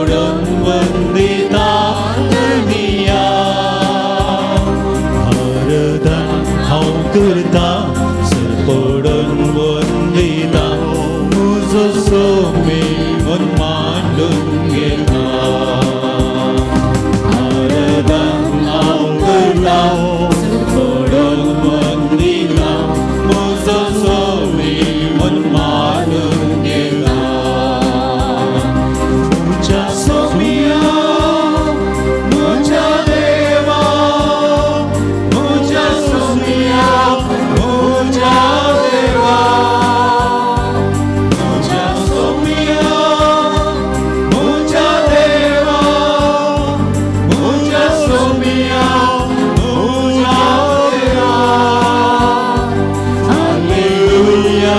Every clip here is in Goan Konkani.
पडून वंदिता धनिया आराधन हांव करता सरपडून वंदिता म्हजो सोमी म्हूण मांडून घेता आराधन हांव करता सरपडून वंदिता म्हजो सोमी म्हूण मांडून घेता म्हज्या सोमिया म्हज्या देवा म्हज्या सोमिया म्हज्या देवा म्हज्या सोमिया म्हज्या देवा म्हज्या सोमिया म्हज्या देवा hallelujah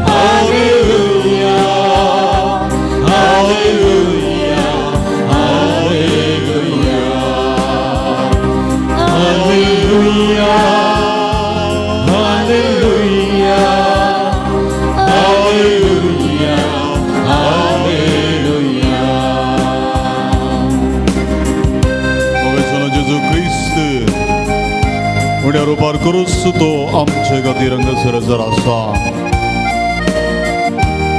hallelujah hallelujah hallelujah hallelujah hallelujah hallelujah hallelujah. मोगाचो जेजू क्रिस्त उण्या रुपार करूच तो आमचे खातीर हांगासर जर आसा.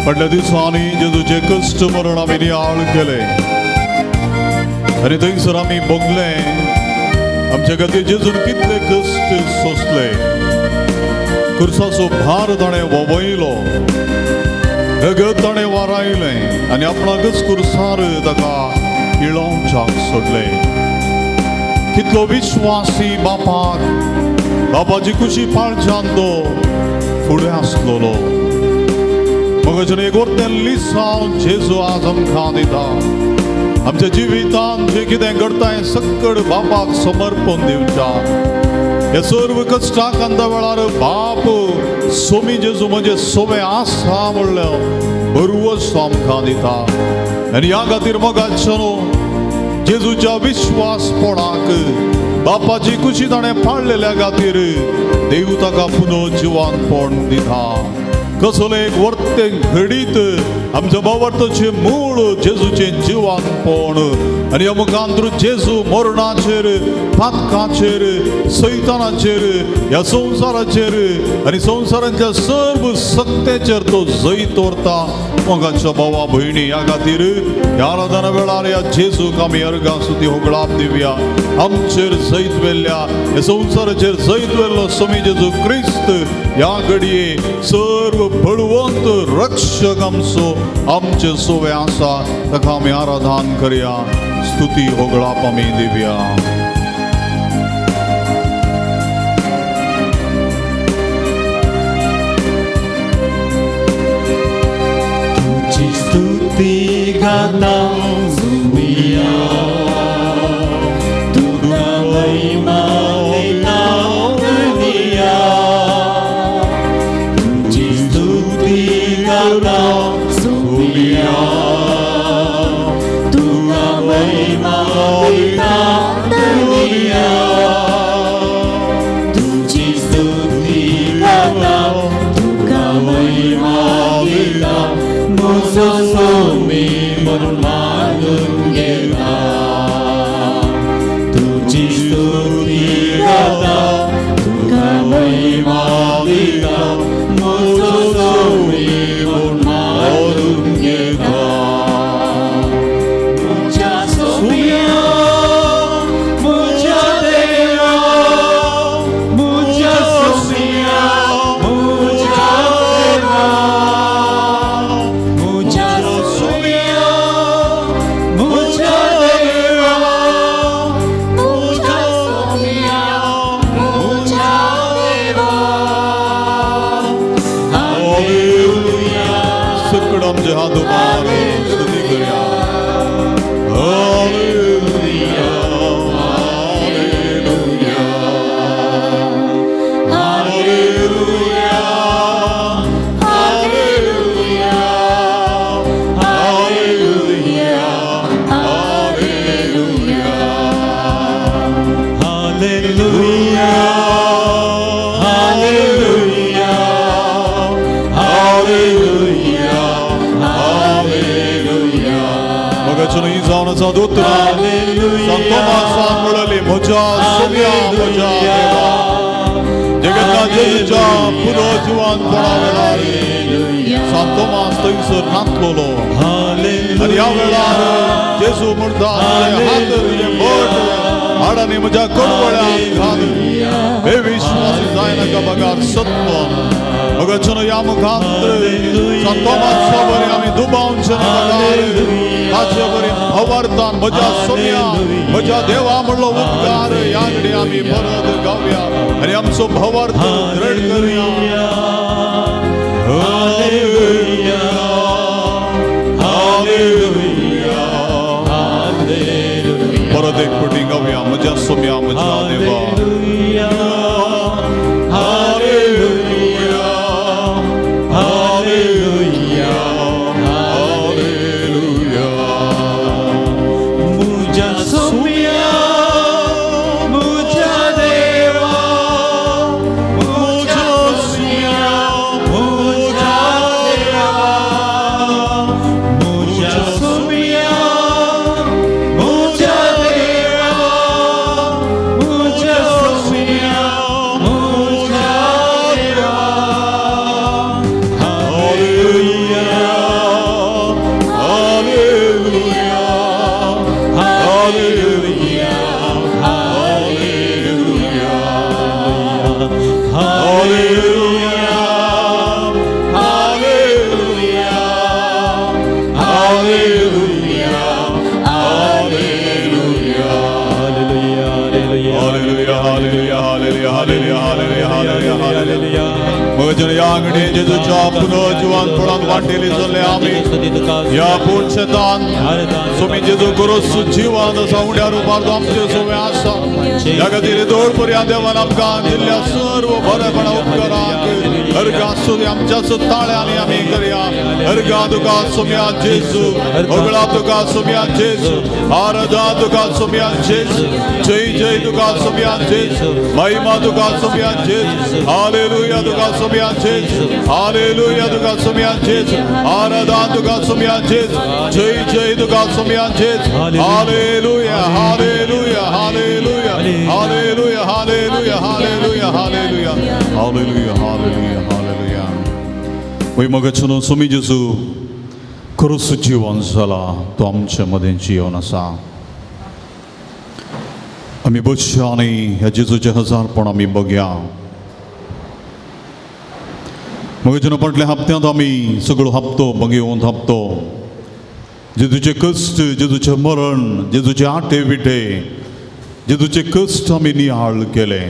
फाटल्या दिसांनी जेजूचे कश्ट मरण आमी नियाळ केले आनी थंयसर आमी भोगले आमच्या खातीर जेजून कितले कश्ट सोंसले. खुर्साचो भार ताणें ववयलो, रगत ताणें वारायलें आनी आपणाकच खुर्सार ताका इळोवच्याक सोडलें. कितलो विश्वासी बापाक बापाची खुशी पाळच्यान तो फुडें आसलेलो. मगजन एक वर्तें लिसांव जेजू आज आमकां दिता. आमच्या जिवितांत जें कितें घडटा हें सक्कड बापाक समर्पण दिवच्या. ह्या सर्व कश्टाकांता वेळार बाप सोमी जेजू म्हणजे सोवे आसा म्हणल्यार बरवस आमकां दिता. आनी ह्या खातीर मोगाचो जेजूच्या विश्वासपणाक बापाची खुशी ताणें पाळलेल्या खातीर देव ताका पुनः जिवानपण दिता. कसलें एक वर्तें घडीत आमच्या भावार्थाचें मूळ जेजूचें जिवानपण आनी ह्या मुखांतरू जेजू मरणाचेर, पातकाचेर, सैतानाचेर, ह्या संवसाराचेर आनी संवसारांच्या सर्व सत्तेचेर तो जैत दवरता. मोगाच्या भावा भयणी, ह्या खातीर ह्या आराधना वेळार ह्या जेजूक आमी अर्गां स्तुती होगळाप दिवया. आमचेर जैत व्हेल्ल्या, ह्या संवसाराचेर जैत व्हेल्लो स्वामी जेजू क्रिस्त ह्या घडये सर्व बळवंत रक्षक आमचो आमचे सोवे आसा. ताका आमी आराधन करया, स्तुती होगळाप आमी दिवया. तुझी स्तुती गाता सुमिया तुका महिमा दिता धनिया तुझी स्तुती गाता सुमिया तुका महिमा दिता धनिया तुझी स्तुती गाता तुका महिमा दिता म्हजो सोमी म्हूण मानून घेता तुजी स्तुती गाता तुका महिमा दिता म्हजो सोमी म्हूण मानून घेता म्हज्या सोमिया म्हज्या देवा म्हज्या सोमिया म्हज्या देवा म्हज्या सोमिया म्हज्या मगाचो ही जावन आसा दोतोरां संत तोमासान म्हणली म्हज्या सोम्या म्हज्या देवा जगन्नाथ जेजूच्या पुनर्जिवंतपणा वेळार संत तोमास थंयसर नातलोलो आनी ह्या वेळार जेजू म्हणटा तुजे हात तुजे बोट हाडांनी म्हज्या कडवळ्याक घाल बेविश्वासी जायनाका बगार सत्व मगाचो ह्या मुखांत संत तोमासा बरी आमी दुबावचे बगार ताचे बरी भावार्थान म्हज्या सोम्या म्हज्या देवा म्हणलो उपकार ह्या कडेन आमी परत गावया आनी आमचो भावार्थ दृढ करुया. Hallelujah, hallelujah. परत एक फावटी गावया म्हज्या सोम्या म्हज्या देवा. Hallelujah, hallelujah, hallelujah. मुझ्या सोम्या मुझ्या देवा म्हज्या सोम्या मुझ्या देवा मुझ्या सोम्या मुझ्या देवा मुझ्या सोम्या मुझ्या देवा. Hallelujah, hallelujah, hallelujah, hallelujah, hallelujah, hallelujah, hallelujah, hallelujah. Hallelujah, hallelujah, hallelujah, hallelujah, hallelujah, hallelujah. मगजन ह्या अंगडी जेजूच्या पुनर्जिवंतपणान वांटेली जाल्ले आमी ह्या पूर्ण सुमी जेजू गुरुस जिवन आसा उण्या रुपार तो आमचे सुवे आसा. ह्या खातीर दोळ पर्यंत देवान आमकां दिल्ल्या सर्व बरेपणा उपकाराक अर्घां सुदी आमच्याच ताळ्यांनी आमी करया. अर्घां तुका सुम्या जेजू, होगळा तुका सुम्या जेजू, आराधा तुका सुम्या जेजू, जय जय तुका सुम्या जेजू, महिमा तुका सुम्या जेजू, हालेलुया तुका सुम्या जेजू, हालेलुया तुका सुम्या जेजू, आराधा तुका सुम्या जेजू, जय जय तुका सुम्या जेजू, hallelujah, hallelujah, hallelujah, hallelujah, hallelujah, hallelujah, hallelujah, hallelujah, hallelujah, hallelujah. वय मगाचो सुमी जेजू खरोच जिवन जाला तो आमचे मदें जिवन आसा. आमी बसया आनी ह्या जेजूचें हजारपण आमी बघया. मगाचो फाटल्या हप्त्यांत आमी सगळो हप्तो बघेवन हप्तो जेजूचे कश्ट, जेजूचें मरण, जेजूचे आटे विटे, जेजूचे कश्ट आमी नियाळ केले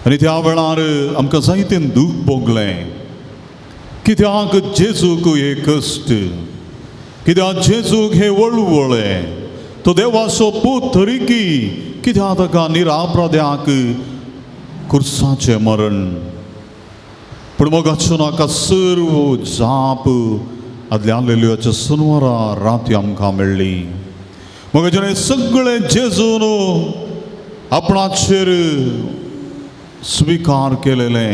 आनी त्या वेळार आमकां जायतें दूख भोगलें. कित्याक जेजूक हे कश्ट, कित्याक जेजूक हे वळवळे, तो देवाचो पूत तरीकी कित्याक ताका निरापराध्याक खुर्साचें मरण. पूण मोगाचो नाका सर्व जाप आदल्या हालेलुयाच्या सुनवारा राती आमकां मेळ्ळी. मोगाचें सगळें जेजून आपणाचेर स्विकार केलेलें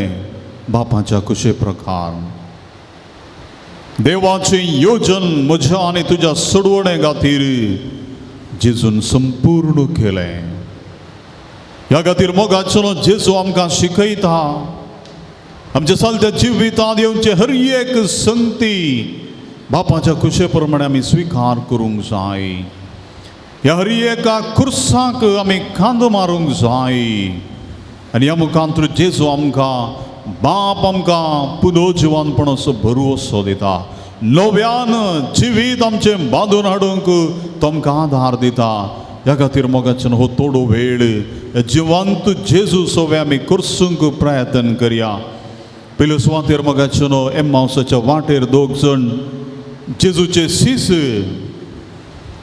बापाच्या कुशे प्रकार देवाचें योजन म्हज्या आनी तुज्या सोडवणे खातीर जेजून संपूर्ण केलें. ह्या खातीर मोगाचो जेजू आमकां शिकयता आमच्या चलत्या जिवितांत येवचे हर एक संगती बापाच्या कुशे प्रमाणे आमी स्विकार करूंक जाय. ह्या हर एका खुर्साक आमी खांदो मारूंक जाय आनी ह्या मुखांत जेजू आमकां बाप आमकां पुनर्जिवनपण असो भरवसो दिता. नव्यान जिवीत आमचें बांदून हाडूंक तो आमकां आदार दिता. ह्या खातीर मोगाच्यान हो थोडो वेळ जिवंत जेजू सोवे आमी करसूंक प्रयत्न करया. पयले सुवातेर मोगाच्यान एम्मावसाच्या वाटेर दोग जाण जेजूचे सीस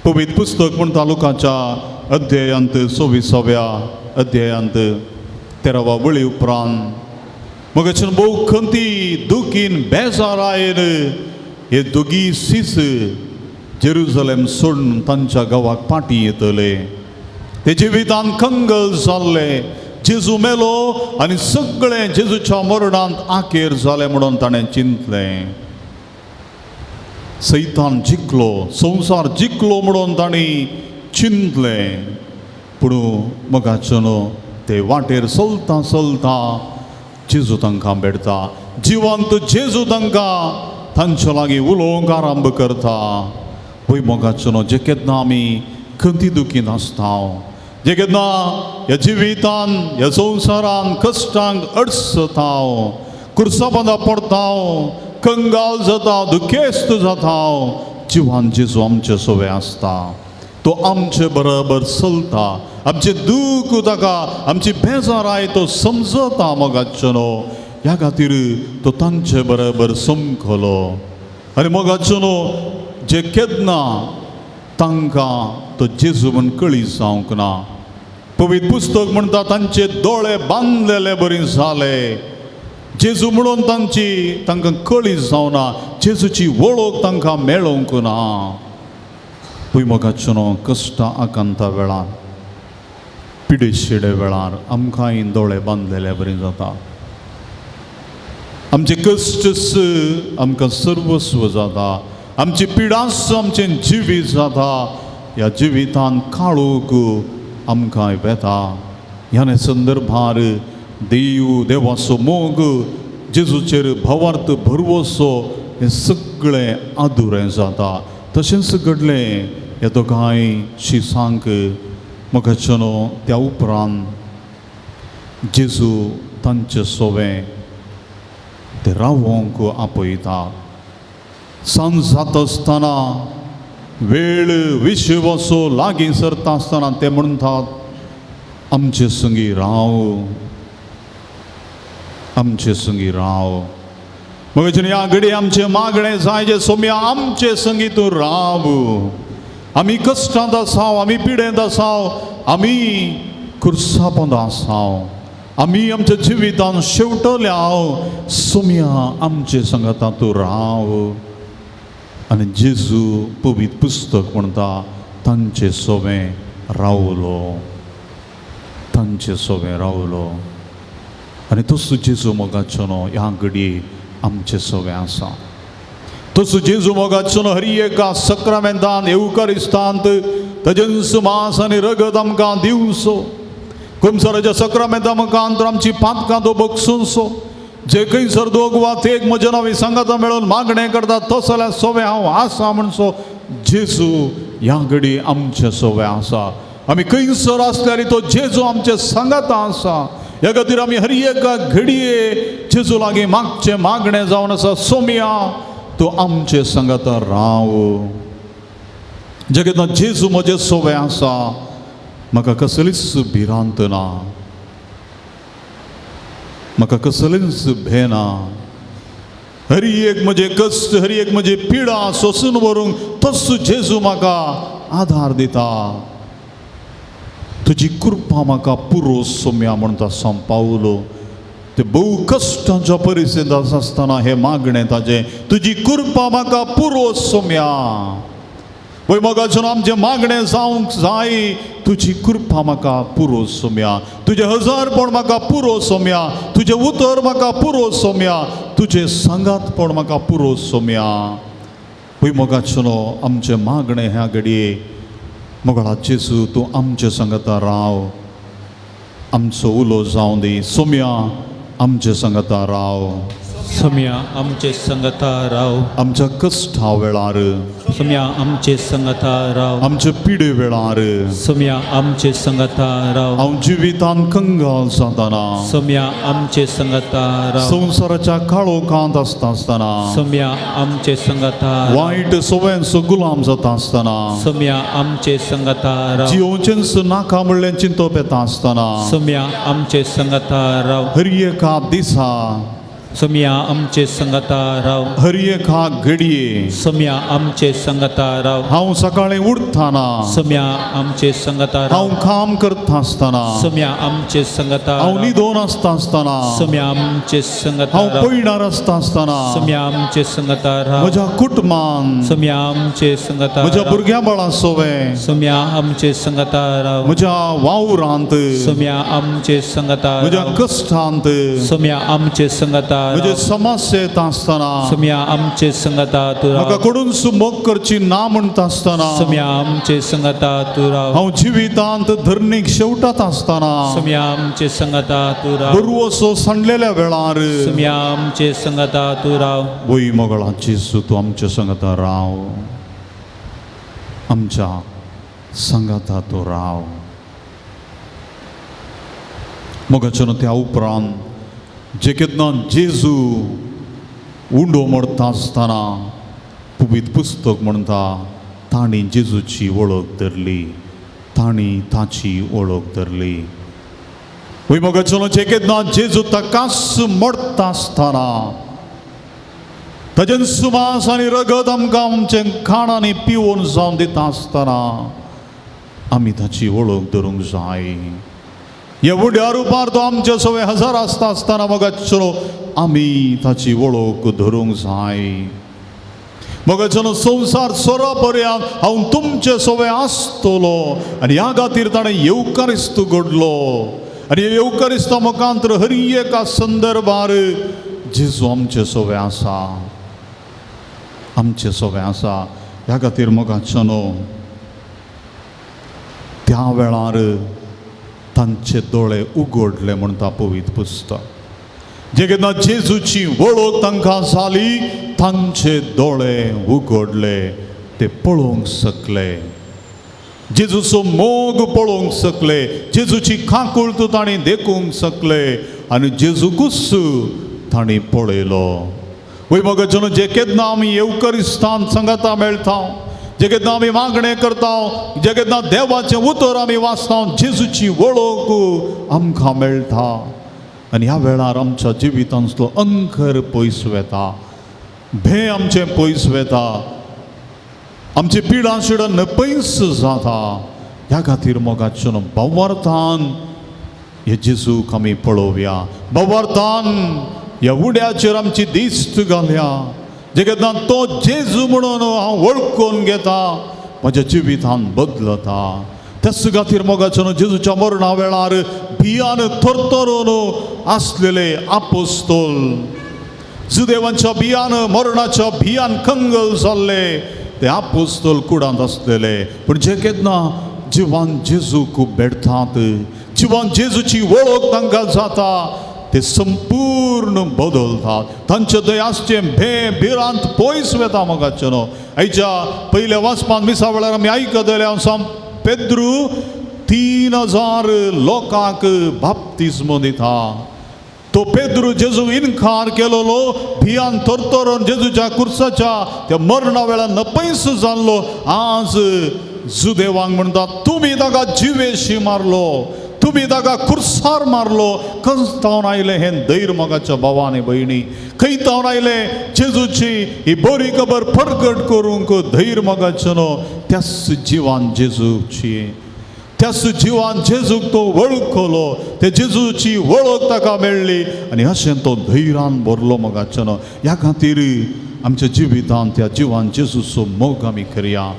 पवित्र पुस्तक म्हूण तालुकाच्या अध्यायांत 26व्या अध्यायांत 13वा वळी उपरांत मोगाच्यान भोव खंती दुखीन बेजारायन हे दोगी सीस जेरुजलेम सोडून तांच्या गांवाक पाटी येतले. ते जिवितान कंगल जाल्ले. जेजू मेलो आनी सगळें जेजूच्या मरणांत आखेर जालें म्हणून ताणें चिंतलें. सैतान जिखलो, संवसार जिखलो म्हणून तांणी चिंतलें. पूण मोगाचो ते वाटेर चलता चलता जेजू तांकां भेटता. जिवंत जेजू तांकां तांचे लागीं उलोवंक आरंभ करता. वय मोगाचो, जे केन्ना आमी खंती दुखींत आसता, जे केन्ना ह्या जिवितान ह्या संवसारान कश्टांक अडचता, कुर्साबांदा पडता, कंगाल जाता, दुखेस्त जाता, जिवान जेजू आमचे सोवे आसता. तो आमचे बरोबर चलता, आमचें दूख ताका, आमची बेजाराय तो समजता मोगाचो. ह्या खातीर तो तांचे बरोबर समखलो. आनी मोगाचो, जे केन्ना तांकां तो जेजू म्हण कळी जावंक ना, पवित्र पुस्तक म्हणटा तांचे दोळे बांदलेले बरी जाले. जेजू म्हणून तांची तांकां कळी जावना, जेजूची वळख तांकां मेळोवंक ना. पय मोगाचो, कश्टां आकांता वेळार, पिडेशिडे वेळार आमकांय दोळे बांदलेले बरी जाता. आमचे कश्ट आमकां सर्वस्व जाता, आमची पिडास आमचें जिवीत जाता. ह्या जिवितान काळोख आमकां वेता. ह्या संदर्भार देव, देवाचो मोग, जेजूचेर भावार्थ भरवसो हें सगळें आदुरें जाता. तशेंच घडलें ह्या दोगांय शिसांक. मोगाचो, त्या उपरांत जेजू तांचे सोवें ते रावोंक आपयता. सांज जाता आसतना, वेळ विश्वासो लागीं सरता आसतना ते म्हणटात, आमचे संगी राव, आमचे संगी राव. मग ह्या घडी आमचें मागणें जाय जे सोम्या आमचे संगी तूं राव. आमी कश्टांत आसाव, आमी पिडेंत आसाव, आमी कुर्सापोंद आसाव, आमी आमच्या जिवितान शेवटल्या. सोम्या आमचे संगता तूं राव. आनी जेजू पवित्र पुस्तक म्हणटा तांचे सोवें रावलो, तांचे सोवें रावलो. आनी तसो जेजू मोगाचो न्हू ह्या घडये आमचे सोवें आसा. तसो जेजू मोगाचो न्हू हर एका सक्रामेंतान येवकारिस्तांत ताजेंच मांस आनी रगत आमकां दिवचो. कुमसाराच्या सक्रामेंता मुखांत आमची पातकां तो बगसुनसो. जे खंयसर दोग वा एक म्हज्या नांवी सांगाता मेळून मागणें करता तो जाल्यार सोवें हांव आसा म्हणसो जेजू ह्या घडी आमचे सोवें आसा. आमी खंयसर आसल्यार तो जेजू आमचे सांगाता आसा. ह्या खातीर आमी हर एका घडये जेजू लागीं मागचें मागणें जावन आसा, सोम्या तूं आमचे सांगाता राव. जगेंत जेजू म्हजें सोवें आसा, म्हाका कसलीच भिरांत ना, म्हाका कसलीच भंय ना. हर एक म्हजें कश्ट, हर एक म्हजी पिडा सोसून व्हरूंक तसो जेजू म्हाका आधार दिता. तुजी कृपा म्हाका पुरो सोम्या म्हणटा सांग पावलो. ते भोव कश्टांच्या परिस्थितींत आसतना हें मागणें ताजें, तुजी कृपा म्हाका पुरो सोम्या. वय मोगाचो आमचें मागणें जावंक जाय, तुजी कृपा म्हाका पुरो सोम्या, तुजें हजारपण म्हाका पुरो सोम्या, तुजें उतर म्हाका पुरो सोम्या, तुजें सांगातपण म्हाका पुरो सोम्या. वय मोगाचो आमचें मागणें ह्या घडये, मोगाळा जेजू तूं आमचे सांगाता राव. आमचो उलो जावं दी, सोम्या आमचे सांगाता राव. सोम्या आमचे संगता राव. आमच्या कश्टा वेळार, सोम्या आमचे संगता राव. आमचे पिडे वेळार, सोम्या आमचे संगता राव. हांव जिवितान कंगाल जातना, सोम्या आमचे संगता राव. संवसाराच्या काळोखांत आसता आसतना, सोम्या आमचे संगता राव. वायट सवयांचो गुलाम जाता आसतना, सोम्या आमचे संगता राव. जियोवचेंच नाका म्हणलें चिंतप येता आसतना, सोम्या आमचे संगता राव. हर एका दिसा, सोम्या आमचे संगता राव. हर एका घडये, सोम्या आमचे संगता राव. हांव सकाळीं उठताना, सोम्या आमचे संगता राव. हांव काम करता आसतना, सोम्या आमचे संगता हांव राव. न्हिदोन आसता आसतना, सोम्या आमचे संगता हांव राव. पयणार आसता आसतना, सोम्या आमचे संगता राव. म्हज्या कुटुंबान, सोम्या आमचे संगता म्हज्या राव. भुरग्यां बाळां सोवें, सोम्या आमचे संगता राव. म्हज्या वावरांत, सोम्या आमचे संगता म्हज्या राव. कश्टांत, सोम्या आमचे संगता म्हजे राव. समस्येत आसतना, सोम्या आमचे संगता तूं म्हाका राव. कडून मोग करची ना म्हणटा आसतना, सोम्या आमचे संगता तूं राव. हांव जिवितांत धरणीक शेवटात आसतना, सोम्या आमचे संगता तूं राव. बरवसो सांडलेल्या वेळार, सोम्या आमचे संगता तूं राव. वय मोगळा जेजू, तूं आमच्या संगता राव, आमच्या संगता तूं राव. मोगाच्यान त्या उपरांत जे केन्ना जेजू उंडो मरता आसतना पुबीत पुस्तक म्हणटा, तांणी जेजूची वळख धरली, तांणी ताची वळख धरली. वय मोगाच्यान जे केन्ना जेजू ताकाच मरता आसतना ताजें सुमास आनी रगत आमकां आमचें खाण आनी पिवन जावन दिता आसतना आमी ताची वळख धरूंक जाय. ह्या उड्या रुपार तो आमचे सगळे हजार आसता आसतना मोगाचो आमी ताची वळख धरूंक जाय. मोगाचो संवसार सोरा पर्यंत हांव तुमचे सगळे आसतलो आनी ह्या खातीर ताणें येवकारिस्त घडलो आनी येवकारिस्ता मुखांतर हर एका संदर्भार जेजू आमचे सगळे आसा, आमचे सगळे आसा. ह्या खातीर मोगाचो न्हू त्या वेळार तांचे दोळे उगडले म्हणटा पवित्र पुस्तक. जे केन्ना जेजूची वळख तांकां जाली, तांचे दोळे उगडले, ते पळोवंक शकले, जेजूचो मोग पळोवंक शकले, जेजूची काकूळत तांणी देखूंक शकले आनी जेजूकूच तांणी पळयलो. वय मोगाचो जे केन्ना आमी येवकरिस्तान संगता मेळटा, जे केन्ना आमी मागणें करता, जे केन्ना देवाचें उतर आमी वाचता, जेजूची वळख आमकां मेळटा आनी ह्या वेळार आमच्या जिवितांतलो अंकर पयस वेता, भें आमचें पयस वेता, आमची पिडां शिडां पयस जाता. ह्या खातीर मोगाचो भावार्थान हे जेजूक आमी पळोवया, भावार्थान ह्या उड्याचेर आमची दिस्त घालया. जे केन्ना तो जेजू म्हणून हांव वळखून घेता, म्हज्या जिवितान बदलता. त्याच खातीर मोगाचो जेजूच्या मरणा वेळार भियान थरथरून आसलेले आपोस्तोल, जुदेवांच्या भियान मरणाच्या भियान कंगल जाल्ले ते आपोस्तोल कुडांत आसलेले. पूण जे केन्ना जिवान जेजूक भेटतात, जिवान जेजूची वळख तांकां जाता, ते संपूर्ण बदलतात, तांचे थंय आसचें भें भिरांत पयस वेता. मोगाचें न्हू आयच्या पयल्या वाचपान मिसा वेळार आमी आयकतले, हांव सांग पेद्रू 3000 लोकांक बाप्तिज्म दिता. तो पेद्रू जेजू इनकार केलोलो, भियान थरथरून जेजूच्या कुर्साच्या त्या मरणा वेळार नपयस जाल्लो. आज जुदेवांक म्हणटा, तुमी ताका जिवेशी मारलो, तुमी ताका कुर्सार मारलो. खंय आयलें हें धैर्य मोगाच्या भावा आनी भयणी? खंय तावन आयलें जेजूची ही बरी खबर परगट करूंक धैर्य मोगाचें न्हू? त्याच जिवान जेजूची, त्याच जिवान जेजूक तो वळखलो, ते जेजूची वळख ताका मेळ्ळी आनी अशें तो धैर्यान भरलो मोगाचें न्हू. ह्या खातीर आमच्या जिवितांत त्या जिवान जेजूचो मोग आमी करया,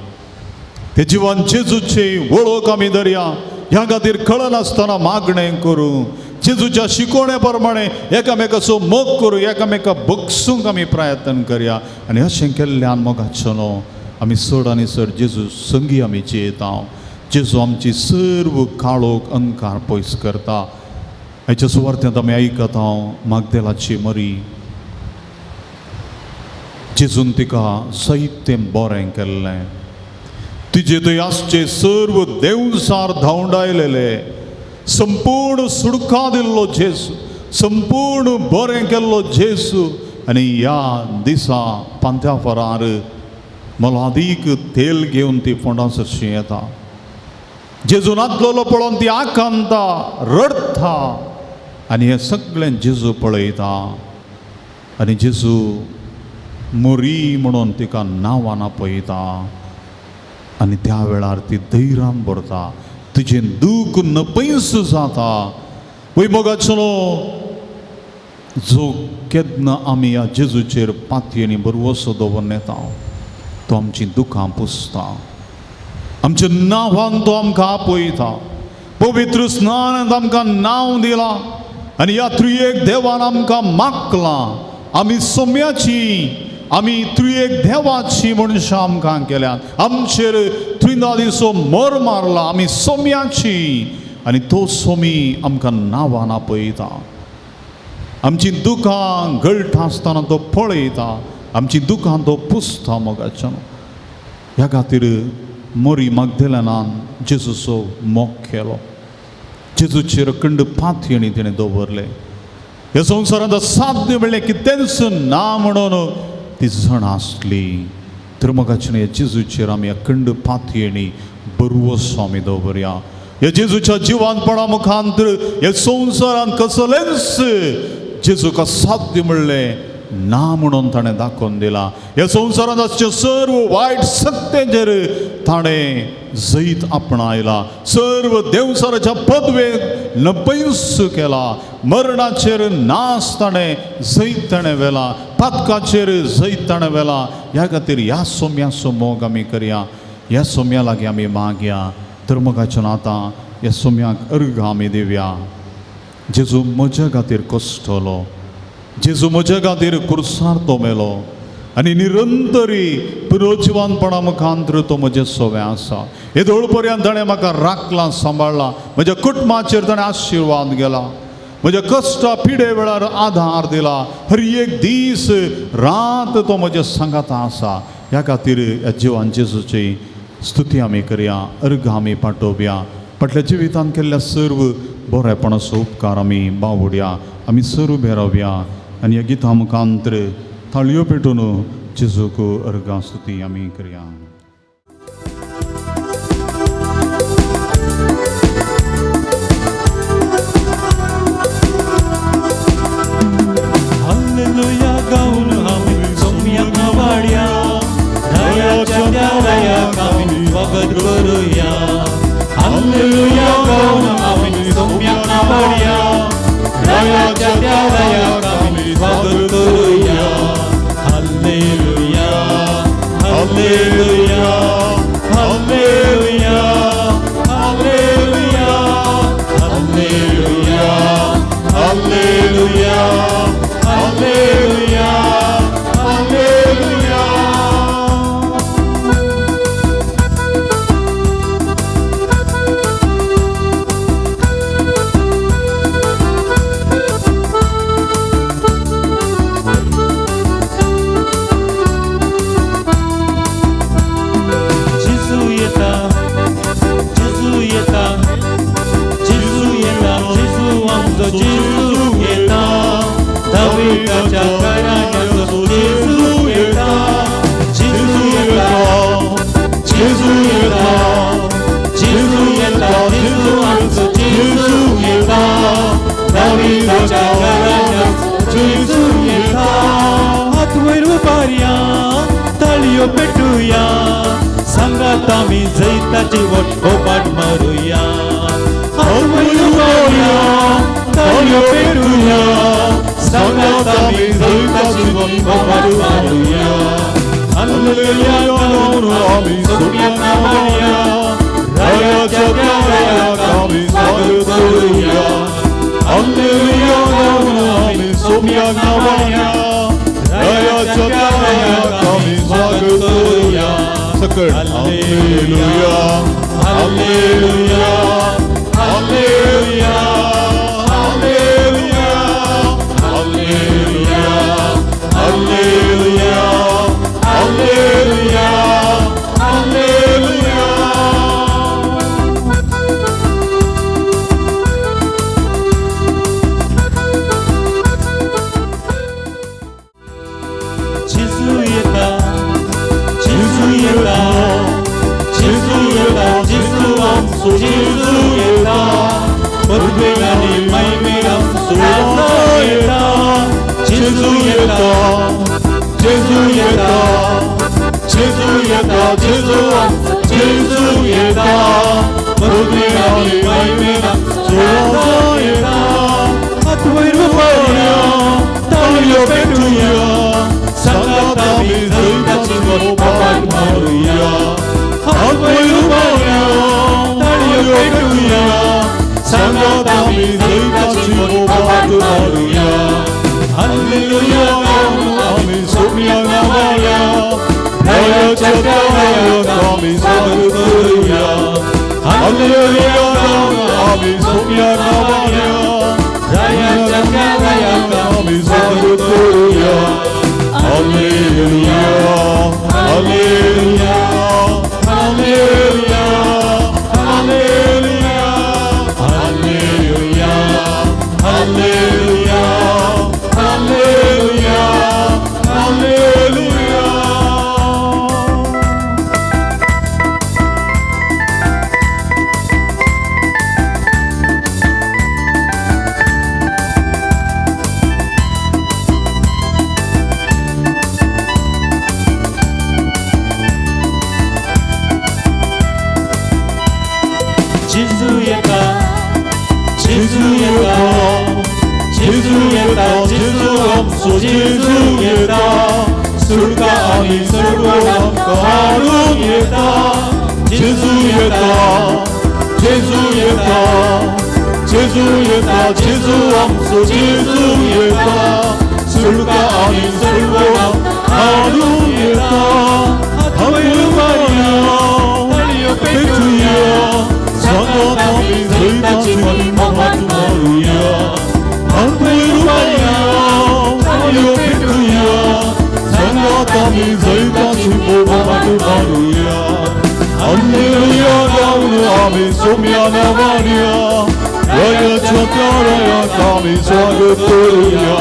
ते जिवान जेजूची वळख आमी धरया. ह्या खातीर कळनासतना मागणें करूं, जेजूच्या शिकोवणे प्रमाणे एकामेकाचो मोग करूं, एकामेका बगसूंक आमी प्रयत्न करया. आनी अशें केल्ल्यान मोगाचो न्हू आमी चड आनी चड जेजू संगी आमी जियेता. जेजू आमची सर्व काळोख अंकार पयस करता. आयच्या सुवार्थ्यांत आमी आयकता मागदेलाची मरी, जेजून तिका साहित्य बरें केल्लें, तिजे थंय आसचे सर्व देवसार धांवडायलेले, संपूर्ण सुडका दिल्लो जेजू, संपूर्ण बरें केल्लो जेजू. आनी ह्या दिसा पांथ्या फरार मोलादीक तेल घेवन ती फोंडा सरशी येता. जेजू नातलोलो पळोवन ती आकांता रडटा आनी हें सगळें जेजू पळयता आनी जेजू मोरी म्हणून तिका नांवान आपयता आनी त्या वेळार ती धैर्यान भरता, तुजें दूख नपयस जाता. वय मोगाचो जो केन्ना आमी ह्या जेजूचेर पातयेनी बरवसो दवरून येता, तो आमचीं दुखां पुसता, आमच्या नांवान तो आमकां आपयता. पवित्र स्नानांत आमकां नांव दिलां, आनी ह्या त्रियेक देवान आमकां मागलां. आमी सोम्याची, आमी त्रियेक देवाची मनशां आमकां केल्यात. आमचेर त्रिनादीचो मर मारला. आमी सोम्याची आनी तो सोमी आमकां नांवान आपयता. आमची दुकां गळटा आसतना तो पळयता, आमची दुकां तो पुसता मोगाच्यान. ह्या खातीर मोरी मागदेलानान जेजूचो मोग केलो. जेजूचेर अखंड पातयेणी तिणें दवरलें. ह्या संवसारांत साध्य म्हणलें कितेंच ना म्हणून ती जाण आसली. तर मोगाच्यान ह्या जेजूचेर आमी अखंड पातयेणी बरवसो आमी दवरया. ह्या जेजूच्या जिवानपणा मुखांतर ह्या संवसारांत कसलेंच जेजूक असाध्य म्हणलें ना म्हणून ताणें दाखोवन दिलां. ह्या संवसारांत आसचे सर्व वायट सत्तेचेर ताणें जैत आपणायला. सर्व देवसाराच्या पदवेक नपयस केला. मरणाचेर नाश ताणें जैत ताणें व्हेला. पातकाचेर जैत ताणें व्हेला. ह्या खातीर ह्या सोम्याचो मोग आमी करया. ह्या सोम्या लागीं आमी मागया. तर मोगाच्यान आतां ह्या सोम्याक अर्घ आमी दिवया. जेजू म्हज्या खातीर कश्टलो, जेजू म्हज्या खातीर कुर्सार तो मेलो आनी निरंतरी पुनर्जिवानपणा मुखांतर तो म्हजें सोवें आसा. हे धोळ पर्यंत ताणें म्हाका राखलां, सांबाळ्ळां. म्हज्या कुटुंबाचेर ताणें आशिर्वाद गेला. म्हज्या कश्टा पिडे वेळार आधार दिला. हर एक दीस रात तो म्हज्या सांगाता आसा. ह्या खातीर ह्या जिवान जेजूची स्तुती आमी करया, अर्घ आमी पाठोवया. फाटल्या जिवितांत केल्ल्या सर्व बरेपणाचो उपकार आमी बावडया. आमी सर्व उबे रावया आनी ह्या गितां मुखांतर थाळयो पेटून जेजूक अर्घां स्तुती आमी करया. हालेलुया गाऊन आमी सोम्याक वाड्या, रायाच्या त्या रायाक आमी स्वागत करूया. हालेलुया गाऊन आमी सोम्याक वाड्या, रायाच्या त्या रायाक आमी स्वागत करूया. Hallelujah, hallelujah, hallelujah, hallelujah, hallelujah, hallelujah, hallelujah, hallelujah. जेजू येता, जेजू येता, जेजू येता, जेजू आमचो जेजू येता. दाविदाच्या घराण्याचो जेजू येता. जेजू येता, जेजू येता, जेजू येता, जेजू आमचो जेजू येता. दाविदाच्या घराण्याचो जेजू येता. हात वयर उबारया, ताळयो पेटुया, सांगात आमी जैताची वट ओपाट मारुया. हात वयर उबारया, ताळयो पेटुया, सांगात आमी जैताची वट ओपाट मारुया. हालेलुया गाऊन आमी सोम्याक वाड्या, रायाच्या त्या रायाक आमी स्वागत करूया. हालेलुया गाऊन आमी सोम्याक वाड्या, रायाच्या त्या रायाक आमी स्वागत करूया. सकट hallelujah, hallelujah, hallelujah, hallelujah, hallelujah, hallelujah, hallelujah, hallelujah. जेजू येता, जेजू येता, जेजू येता, जेजू आमचो जेजू येता. पदवेन आनी महिमेन आमचो राजा येता. जेजू येता, जेजू येता, जेजू येता, जेजू आमचो जेजू येता. पदवेन आनी महिमेन आमचो राजा येता. हात वयर उबारया, ताळयो पेटुया, सांगात आमी जैताची वट ओपाट मारुया. हात वयर उबारया, ताळयो पेटुया, सांगात आमी जैताची वट ओपाट हालेलुया गावन आमी सोम्या नांवाल्या रायाच्या रायाक आमी स्वागत करुया. हालेलुया गावन आमी सोम्या नांवाल्या रायाच्या रायाक आमी स्वागत करुया. Hallelujah hallelujah hallelujah hallelujah hallelujah hallelujah hallelujah hallelujah. जेजू येता, जेजू येता, जेजू येता, जेजू आमचो जेजू येता, सुटका आनी सर्व आमकां हाडून येता. जेजू येता, जेजू येता, जेजू येता, जेजू आमचो जेजू येता, सुटका आनी सर्व आमकां हाडून येता. हालेलुया पेटुया, सांगात आमी जैताची मोहात मारुया. हालेलुया पेटुया, सांगात आमी जैताची मोहात मारुया. हालेलुया गावन आमी सोम्या नांवाल्या रायाच्या रायाक आमी स्वागत करुया.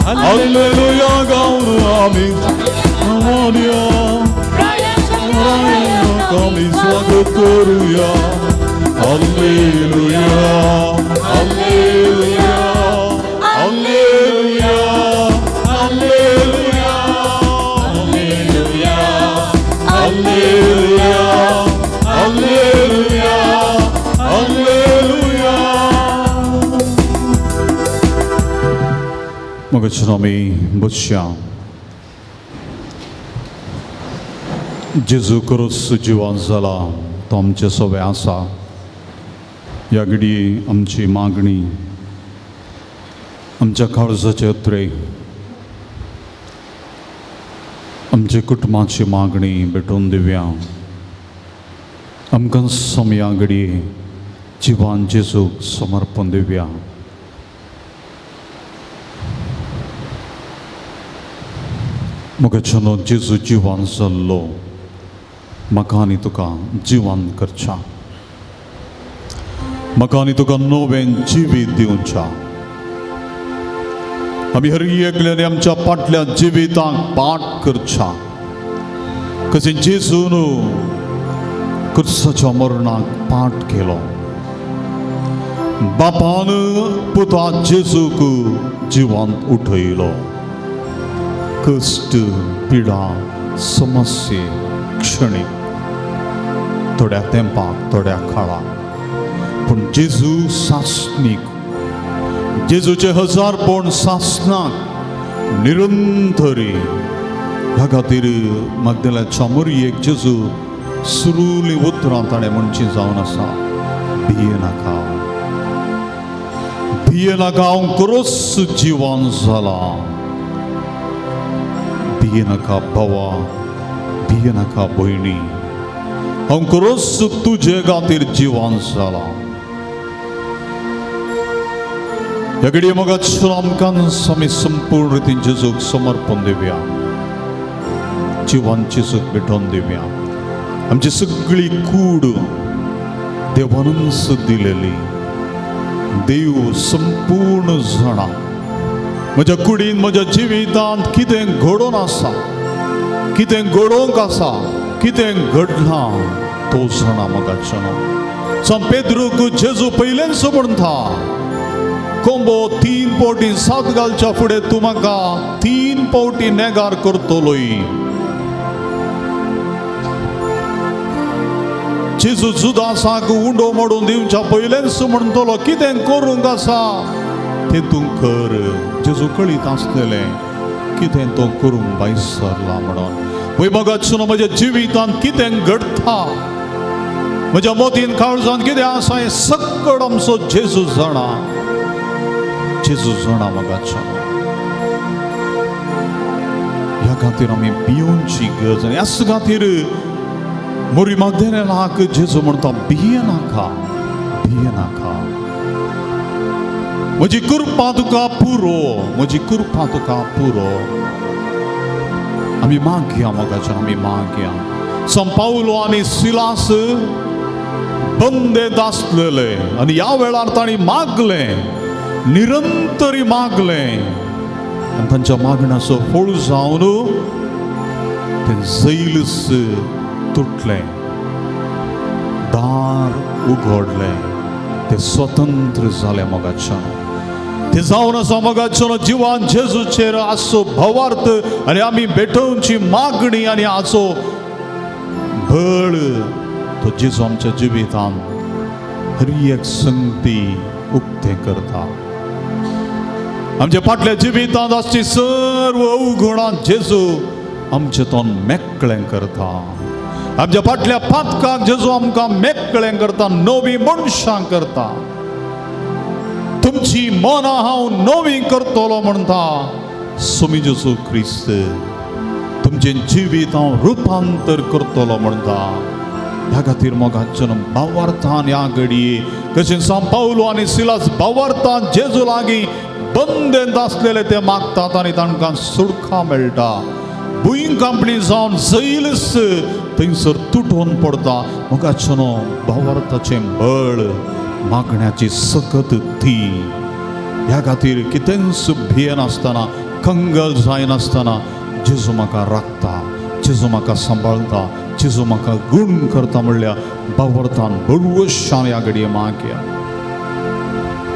हालेलुया गावन आमी नांवाल्या रायाक आमी स्वागत करुया. Hallelujah hallelujah hallelujah hallelujah hallelujah hallelujah hallelujah hallelujah. मगच आमी बसया. जेजू क्रिस्त जिवन जाला तो आमचे सवे आसा. ह्या घडये आमची मागणी आमच्या काळजाचे अत्रे आमच्या कुटुंबाची मागणी भेटून दिवया. आमकां समया घडये जिवान जेजूक समर्पण दिवया. म्हज्याच्यानो जेजू जिवान जाल्लो म्हाका आनी तुका जिवान करच्या, म्हाका आनी तुका नवें जिवीत दिवच्या. आमी हर एकल्यान आमच्या फाटल्या जिविताक पाठ करच्या, कशें जेजून क्रिस्ताच्या मरणाक पाठ केलो. बापान पुता जेजूक जिवान उठयलो. कश्ट पिडा समस्ये क्षणीक थोड्या तेंपाक थोड्या काळाक, पूण जेजू सासणीक, जेजूचे हजारपण सासणाक निरंतरी. ह्या खातीर मागदेल्याच्या मोरयेक जेजू सुरुली उतरां ताणें म्हणची जावन आसा, भिये नाका, भिये नाका, हांव क्रोस जिवान जाला. भिये नाका भावा, भिये नाका भयणी, हांव क्रोस तुजे खातीर जिवान जाला. ह्या घडये मोगाचो आमकां आमी संपूर्ण रितीन जेजूक समर्पण दिवया, जिवान जेजूक भेटोवन दिवया. आमची सगळी कूड देवानूच दिलेली, देव संपूर्ण जाणा म्हज्या कुडीन म्हज्या जिवितांत कितें घडोवन आसा, कितें घडोवंक आसा, कितें घडलां तो जाणा मोगाचो. संत पेद्रूक जेजू पयलेंच म्हणटा, कोंबो 3 फावटी सात घालच्या फुडें तूं म्हाका 3 फावटी नेगार करतलोय. जेजू जुदासाक उंडो मोडून दिवच्या पयलेंच म्हणटलो, कितें करूंक आसा तें तूं कर. जेजू कळीत आसलेलें कितें तो करूंक भायर सरला म्हणून. पळय मोगाचो, म्हज्या जिवितांत कितें घडटा, म्हज्या मोतीन काळजांत कितें आसा हें सगळं आमचो जेजू जाणा. जेजू जाणा मोगाचो. खातीर आमी भियोवची गरज. आनी ह्याच खातीर मोरी मागदेनाक जेजू म्हणटा, भियेनाका, भियेनाका, म्हजी कृपा तुका पुरो, म्हजी कृपा तुका पुरो. आमी मागया मोगाच्यान, आमी मागया. संत पावलो आनी सिलास बंदेंत आसलेले आनी ह्या वेळार तांणी मागलें, निरंतरी मागलें आनी तांच्या मागण्याचो फळ जावन तें जैलच तुटलें, दार उगडलें, ते स्वतंत्र जाले मोगाच्यान. ते जावन आसा मोगाच्यान जिवान जेजूचेर आसचो भवार्थ आनी आमी भेटोवची मागणी आनी हाचो बळ तो जेजू आमच्या जिवितान हर एक संगती उक्तें करता. आमच्या फाटल्या जिवितांत आसची सर्व अवगुणां जेजू आमचें तोंड मेकळें करता. आमच्या फाटल्या पातकाक जेजू आमकां मेकळें करता, नवी मनशां करता. तुमची मनां हांव नवी करतलो म्हणटा स्वामी जेजू क्रिस्त. तुमचें जिवीत हांव रुपांतर करतलो म्हणटा. ह्या खातीर मोगाच्यान भावार्थान ह्या घडये कशें सांत पावलो आनी सिलास भावार्थान जेजू लागीं बंदेंत आसलेले ते मागतात आनी तांकां सुडका मेळटा. भूंय कांपणी जावन जैलच थंयसर तुटोवन पडटा. मोगाच्यान भावार्थाचें बळ, मागण्याची सकत ती. ह्या खातीर कितेंच भियेनासतना, कंगल जायनासतना जेजू म्हाका राखता, जेजू म्हाका सांबाळटा, जेजू म्हाका गूण करता म्हणल्यार भावार्थान बरवशान ह्या घडये मागया.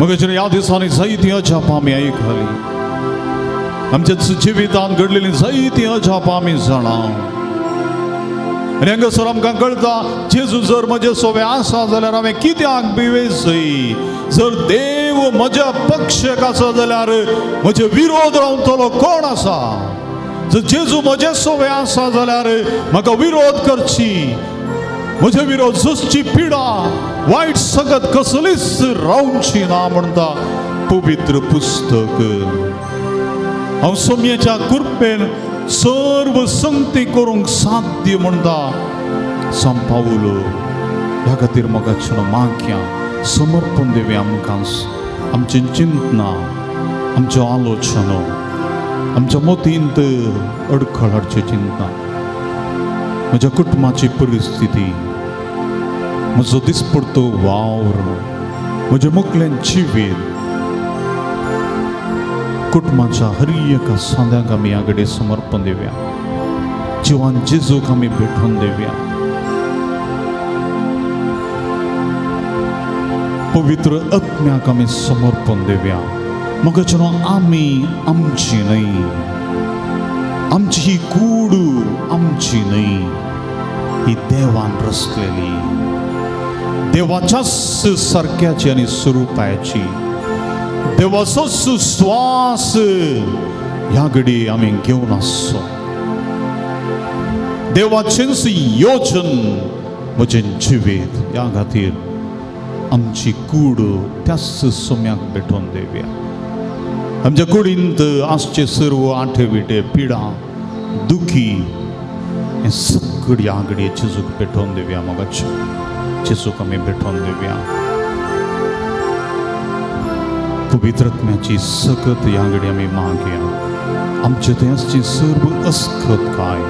मगेर ह्या दिसांनी जायतीं अजापां आमी आयकली, आमच्या जिवितांत घडलेलीं जायतीं अजापां आमी जाणा. आनी हांगासर आमकां कळटा जेजू जर म्हजे सोबे आसा जाल्यार हांवें कित्याक भिवेसय? जर देव म्हज्या पक्षाक आसा जाल्यार म्हजे विरोध रावतलो कोण आसा? जर जेजू म्हजे सोबे आसा जाल्यार म्हाका विरोध करची, म्हजे विरोध झुजची पिडा वायट सगत कसलीच रावची ना म्हणटा पवित्र पुस्तक. हांव सोमयेच्या कृपेन सर्व संगती करूंक साध्य म्हणटा सांत पावलो. ह्या खातीर मोगाच्यान मागया, समर्पण दिवया आमकां, आमची चिंतना, आमच्यो आलोचना, आमच्या मतींत अडखळ हाडची चिंतना, म्हज्या कुटुंबाची परिस्थिती, म्हजो दिसपडतो वावर, म्हजें मुखलें जिवीत, कुटुंबाच्या हर एका सांद्याक आमी ह्या घडये समर्पण दिवया. जिवान जेजूक आमी भेटोवन दिवया. पवित्र आत्म्याक आमी समर्पण दिवया. मोगाच्यान आमी आमची न्हय, आमची ही कूड आमची न्हय, ही देवान रचलेली, देवाच्याच सारक्याची आनी स्वरुपाची, देवाचोच स्वास ह्या घडये आमी घेवन आसचो. देवाचेंच योजन म्हजें जिवीत. ह्या खातीर आमची कूड त्याच सम्याक भेटोवन दिवया. आमच्या कुडींत आसचे सर्व आठे विटे, पिडा, दुखी हें सगळी ह्या घडये जेजूक भेटोवन दिवया. मोगाचे जेजूक आमी भेटोवन दिवया. पवित्र आत्म्याची सकत ह्या घडये आमी मागया. आमचे थंय आसची सर्व अस्खत काय,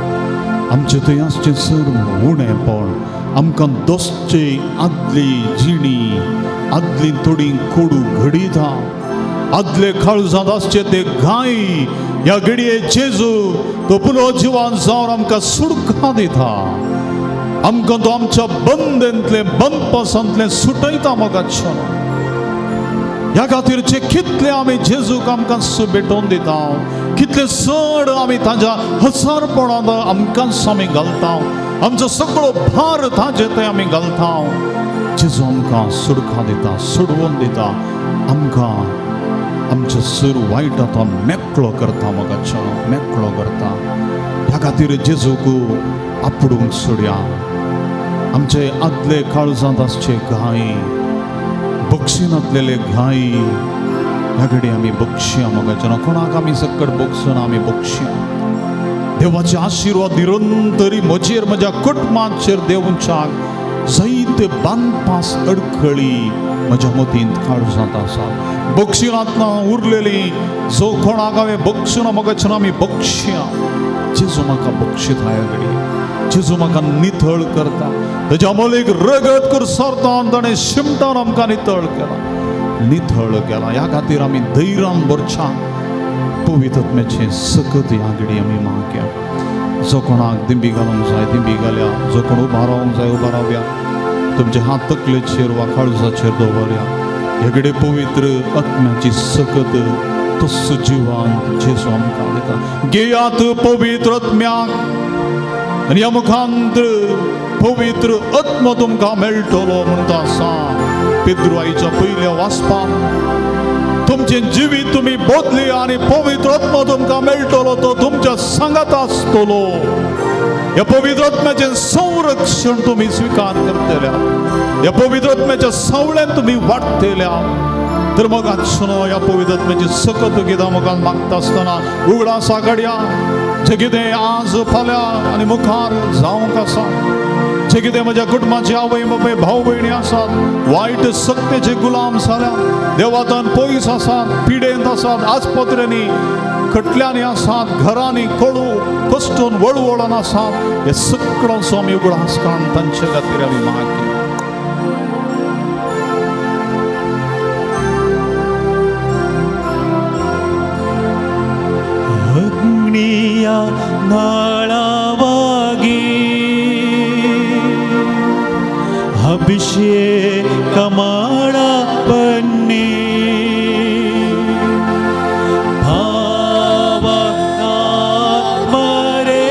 आमचे थंय आसचें सर्व उणेपण, आमकां दोसचे आदली जिणी, आदली थोडी कोडू घडिता, आदले काळजांत आसचे ते घाय ह्या घडये जेजू तो पुलो जिवान जावन आमकां सुडका दिता. आमकां तो आमच्या बंदेंतलें, बंदपासांतलें सुटयता मोगाच्यान. ह्या खातीर जे कितले आमी जेजूक आमकां भेटोवन दिता, कितले चड आमी ताज्या हजारपणांत आमकांच आमी घालता, आमचो सगळो भार ताजे थंय आमी घालता. जेजू आमकां सुडका दिता, सोडवून दिता, आमकां आमच्या सर वायटांत मेकळो करता मोगाच्या, मेकळो करता. ह्या खातीर जेजूक आपडूंक सोडया. आमचे आदले काळजांत आसचे घाय, बक्षिनातलेले घाय ह्या घडये आमी बक्षया मोगाच्या. कोणाक आमी सक्कड बक्षना, आमी बक्षया. देवाचे आशिर्वाद निरंतरी म्हजेर म्हज्या कुटुंबाचेर देवच्याक जायते बांदपास अडखळी म्हज्या मतींत काळजांत आसा. बक्षिणांत उरलेली जो कोणाक हांवें बक्षिणा म्हाका आमी बक्षिया. जेजू म्हाका बक्षीत ह्या घडये, जेजू म्हाका नितळ करता. ताच्या अमोलीक रगत करसरता ताणें शिमटान आमकां नितळ केला, नितळ केला. ह्या खातीर आमी धैर्यान भरच्या पवित्रत्म्याचें सकत ह्या घडये आमी मागया. जो कोणाक दिंबी घालूंक जाय दिंबी घालया, जो कोण उबो रावंक जाय उबो रावया. तुमचे हात तकलेचेर वा काळजाचेर दवरया. ह्या घडये पवित्र आत्म्याची सकत तस्सो जिवान जेजू आमकां दिता. घेयात पवित्र आत्म्याक आनी ह्या मुखांत पवित्र आत्मो तुमकां मेळटलो म्हणटा आसा. पेद्रू आईच्या पयल्या वाचपाक तुमचें जिवीत तुमी बदली आनी पवित्र आत्मो तुमकां मेळटलो, तो तुमच्या सांगात आसतलो. ह्या पवित्र आत्म्याचें संरक्षण तुमी स्विकार करतल्या, ह्या पवित्र आत्म्याच्या सावळ्यान तुमी वाडटल्या. तर मग आजसुनो ह्या पवित्र आत्म्याची सकत गितां मुखार मागता आसतना उगडासा घडया जे कितें आज फाल्यां आनी मुखार जावंक आसा, जे कितें म्हज्या कुटुंबाची आवय बापूय भाव भयणी आसात वायट सक्तेचे गुलाम जाल्या, देवातान पयस आसात, पिडेंत आसात, आस्पत्र्यांनी खटल्यांनी आसात, घरांनी कळू कश्टून वळवळून आसात, हे सगळ्यांचो आमी उगडास काडून तांचे खातीर आमी मागया. ಅಗ್ನಿಯ ನಾಳವಾಗಿ ಅಭಿಷೇಕ ಮಾಡ ಬನ್ನಿ, ಭಾವನಾತ್ಮರೇ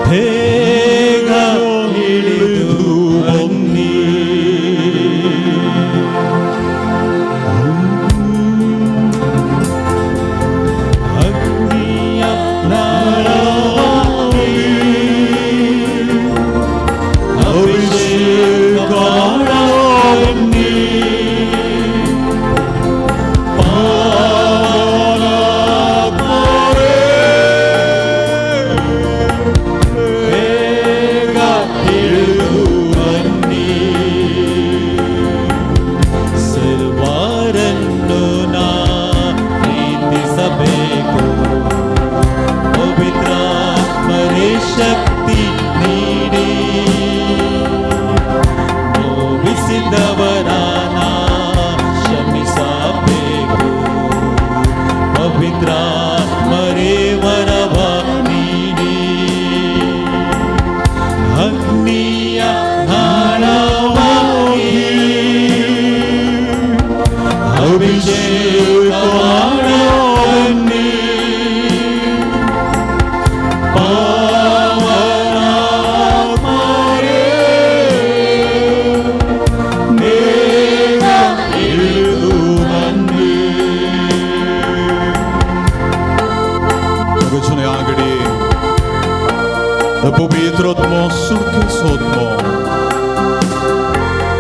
ಬೇಗ ಇಳಿದು ಬನ್ನಿ. ಅಗ್ನಿಯ ನಾಳವಾಗಿ ಅಭಿಷೇಕ ಮಾಡ ಬನ್ನಿ, ಪಾವನಾತ್ಮರೇ ಬೇಗ ಇಳಿದು ಬನ್ನಿ. ಸರ್ವಾರನ್ನು ನಾ ಪ್ರೀತಿಸಬೇಕು, ಪವಿತ್ರಾತ್ಮರೇ ಶಕ್ತಿ ನೀಡಿ, ನೋವಿಸಿದವರ ನಾ ಕ್ಷಮಿಸಬೇಕು, ಪವಿತ್ರಾತ್ಮರೇ ವರವ ನೀಡಿ. ಅಗ್ನಿಯ ನಾಳವಾಗಿ ಅಭಿಷೇಕ ಮಾಡ ಬನ್ನಿ, ಪಾವನಾತ್ಮರೇ ಬೇಗ ಇಳಿದು ಬನ್ನಿ. ह्या घडये पवित्र आत्मो सुरखेचो आत्मो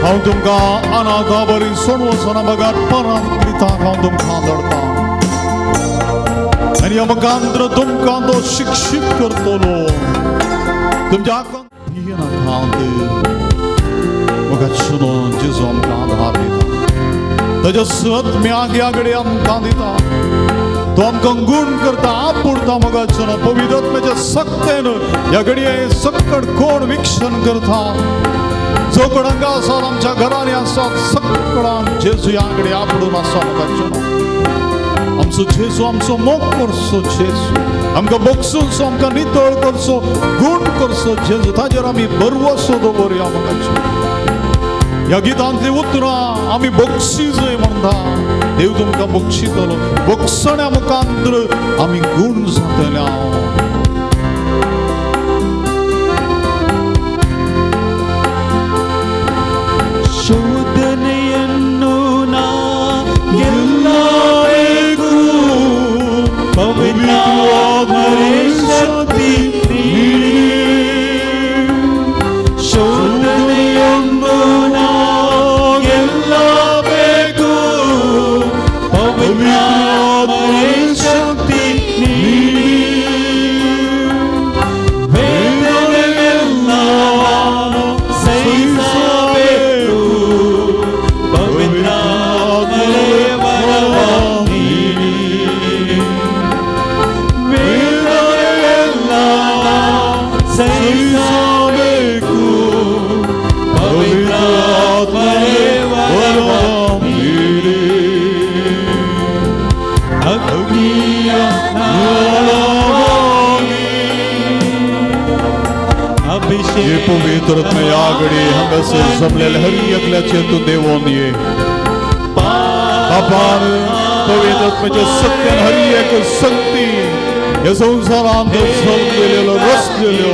हांव तुमकां अनाथा बरी सोडून वचना बगर परत दिताक हांव तुमकां धाडटा आनी ह्या मुखांत्र तुमकां तो शिक्षीत करतलो. तुमच्या भियेनाकात म्हाका सुनो जेजू आमकां आधार दिता, ताच्या सत्म्याक ह्या घडये आमकां दिता. तो आमकां गुण करता, आपुरता. मग पवित्र आत्म्याच्या सक्तेन ह्या घडये सकट कोण विक्षण करता, जो कोण हांगा आसात आमच्या घरांनी आसात सगळ्यांक जेजू ह्या घडये आपडून आसा. मग आमचो जेजू आमचो मोग करचो, जेजू आमकां बक्षून आमकां नितळ करचो, गुण करचो जेजू, ताजेर आमी भरवसो दवरया. मग ह्या गितांतली उतरां आमी बक्षीजय म्हणटा, देव तुमकां बक्षितलो. बक्षण्या मुखांत्र आमी गुण जातले. ಶೋಧನೆಯನ್ನು ನಾ ಗೆಲ್ಲಬೇಕು, ಪವಿತ್ರಾತ್ಮರೇ ಶಕ್ತಿ ನೀಡಿ. ಶೋಧನೆಯನ್ನು ನಾ ಗೆಲ್ಲಬೇಕು, ಪವಿತ್ರಾತ್ಮರೇ ಶಕ್ತಿ ನೀಡಿ. हे पवित्र आत्म्या घडी हांगासर जमलेले हर एकल्याचेर तूं देवोन ये बापान. पवित्र आत्म्याच्या सत्यान हर एक शक्ती ह्या संवसारांत जमलेल्यो, रचलेल्यो.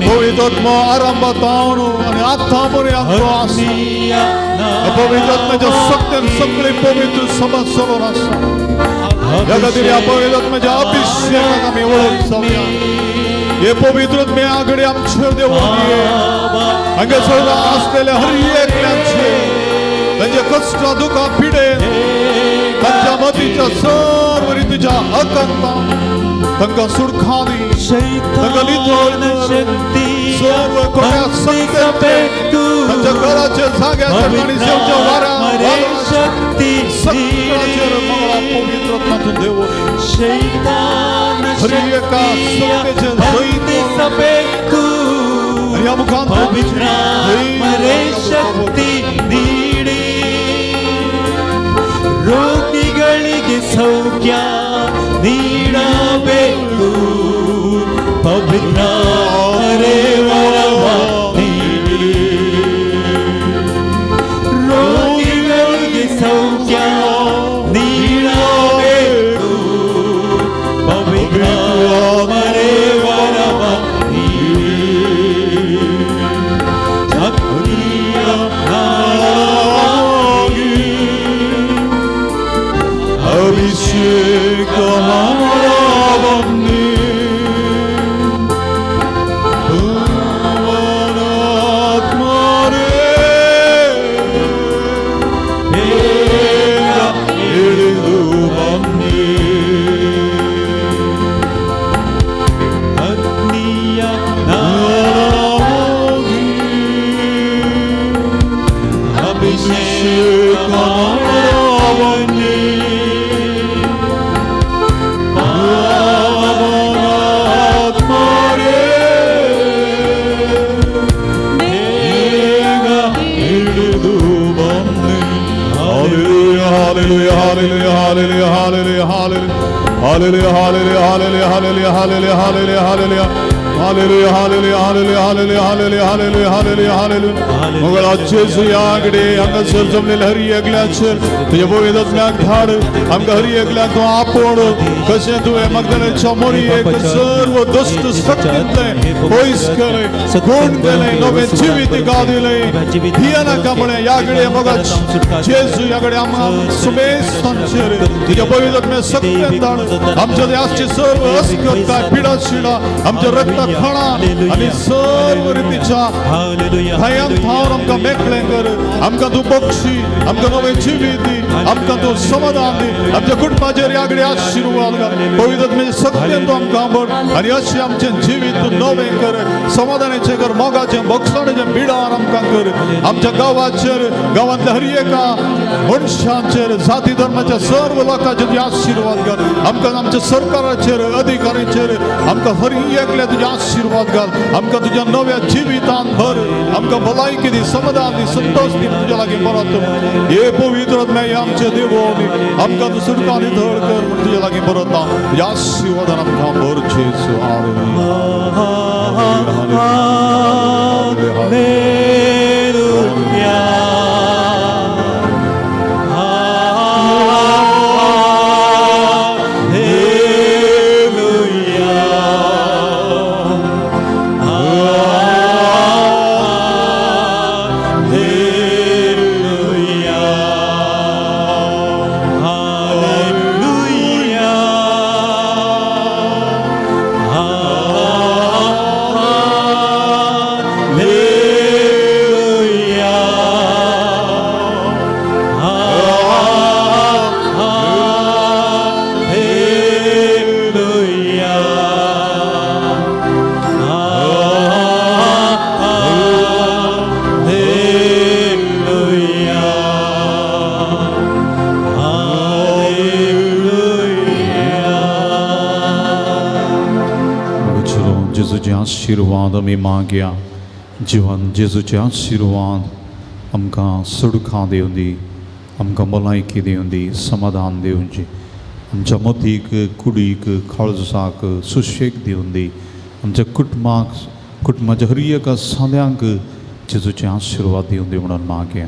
पवित्र आत्मा आरंभातावन आनी आतां पर्यंत तो आसा. पवित्र आत्म्याच्या सत्यान सगळे पवित्र समाज चलोवन आसा. ह्या खातीर ह्या पवित्र आत्म्याच्या अभिषेकाक आमी वळख जावया. हे पवित्र आत्म्या घडी आमचेर देवोन ये. हांगासर आसलेल्या हर एकल्याचे तांचे कश्ट, दुखां, पिडे, तांच्या मतीच्या सर्व रितीच्या आकांता तांकां सुडखा दी, तांकां नितळ कर. सर्व खोट्या सत्याचे तांच्या घराचे, जाग्याचेर आनी जेवच्या वाऱ्या सगळ्याचेर मंगळा पवित्र आत्म्यातून देवोन ये. हर एका सत्तेचेर जैत आणि ह्या मुखांत ಶಕ್ತಿ ನೀಡಿ, ರೋಗಿಗಳಿಗೆ ಸೌಖ್ಯ ನೀಡಬೇಕು. ಪವಿತ್ರ ವರವ ನೀಡಿ, ರೋಗಿಗಳಿಗೆ ಸೌಖ್ಯ ನೀಡಬೇಕು. ಪವಿತ್ರ ವರವ ನೀಡಿ, ಅಗ್ನಿಯ ನಾಳವಾಗಿ ಅಭಿಷೇಕ ಮಾಡಬನ್ನಿ. ಪವನಾತ್ಮರೇ, ಬೇಗ ಇಳಿದು ಬನ್ನಿ. ಅಗ್ನಿಯ ನಾಳವಾಗಿ ಅಭಿಷೇಕ ಮಾಡಬನ್ನಿ. ಪವನಾತ್ಮರೇ, ಬೇಗ ಇಳಿದು ಬನ್ನಿ. Hallelujah, hallelujah, hallelujah, hallelujah, hallelujah, hallelujah, hallelujah, hallelujah, hallelujah, hallelujah, hallelujah, hallelujah, hallelujah, hallelujah, hallelujah, hallelujah, hallelujah, hallelujah, hallelujah, hallelujah. Mangala जेजू ह्या घडये हांगासर जमलेल्या हर एकल्याचेर तुज्या पवित्र आत्म्याक धाड. आमकां हर एकल्याक तूं आपोवन कशें तुवें मगदलेच्या मोरयेक सर्व दुश्ट शक्तींतलें पयस केलें, गुण दिलें, नवें जिवीत तिका दिलें, भियेनाका म्हळें. ह्या घडये मोगा जेजू, ह्या घडये आमकां सुमेस्तांचेर तुज्या पवित्र आत्म्या शक्तीन धाड. आमच्या आजची सर्व अस्कताय, पिडा शिडा, आमच्या रक्त खणा आनी सर्व रितीच्या भयान थावन आमकां मेकळें कर. आमकां तूं बक्षी, आमकां नवें जिवीत दी, आमकां तूं समाधान दी. आमच्या कुटुंबाचेर ह्या घडये आशिर्वाद घाल. पवित्र आत्म्याच्या शक्तीन तूं आमकां भर आनी अशें आमचें जिवीत तूं नवें कर, समाधानाचें कर, मोगाचें, बक्षाणेचें बिडार आमकां कर. आमच्या गांवाचेर, गांवांतल्या हर एका मनशांचेर, जाती धर्माच्या सर्व लोकांचेर तुजे आशिर्वाद घाल. आमकां आमच्या सरकाराचेर, अधिकाऱ्यांचेर, आमकां हर एकल्या तुजे आशिर्वाद घाल. आमकां तुज्या नव्या जिवितान भर, आमकां भलायकी दी, समाधान दी, संतोष दी. तुज्या लागीं परत हे पवित्र आत्म्या, हे आमचे देवो, आमकां तूं सुटका नितळ कर म्हूण तुज्या लागीं परत तुज्या आशिर्वादान आमकां भर जेजू. Hallelujah. Hallelujah. Hallelujah. जेजूचे आशिर्वाद आमी मागया. जिवन जेजूचे आशिर्वाद आमकां सुडखां दिवं दी, आमकां भलायकी दिवं दी, समाधान दिवची, आमच्या मतीक, कुडीक, काळजाक सुशेग दिवं दी, आमच्या कुटुंबाक कुटुंबाच्या हर एका साद्यांक जेजूचे आशिर्वाद दिवन दी म्हणून मागया.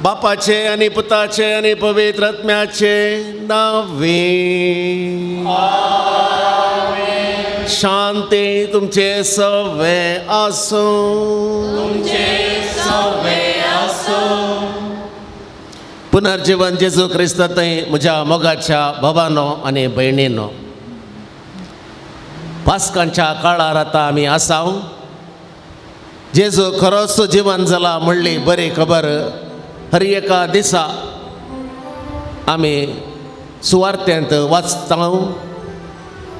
बापाचे आनी पुताचे आनी पवित्र आत्म्याचे नावे शांती तुमचे सवे आसूं. पुनर्जीवन जेजू क्रिस्तांतय म्हज्या मोगाच्या भावानो आनी भयणीनो, पास्कांच्या काळार आतां आमी आसाव. जेजू खरोच जिवन जाला म्हणली बरी खबर हर एका दिसा आमी सुवार्थेंत वाचता,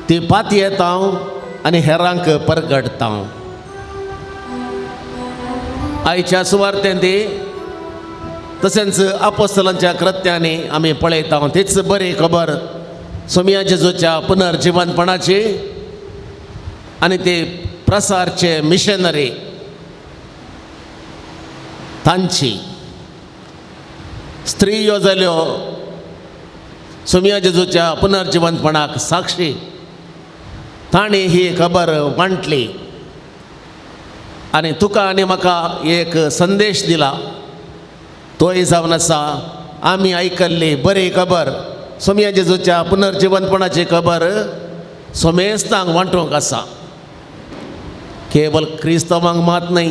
ती पातयेता आनी हेरांक परगडटा. आयच्या सुवार्थेंत तशेंच आपोस्तलांच्या कृत्यांनी आमी पळयता तीच बरी खबर सोमिया जेजूच्या पुनर्जिवनपणाची आनी ती प्रसारचे मिशनरी तांची स्त्रियो जाल्यो सोमिया जेजूच्या पुनर्जिवनपणाक साक्षी. तांणी ही खबर वांटली आनी तुका आनी म्हाका एक संदेश दिला, तोय जावन आसा आमी आयकल्ली बरी खबर सोमिया जेजूच्या पुनर्जिवनपणाची खबर सोमेस्तांक वांटूंक आसा. केवल क्रिस्तांवांक मात न्हय,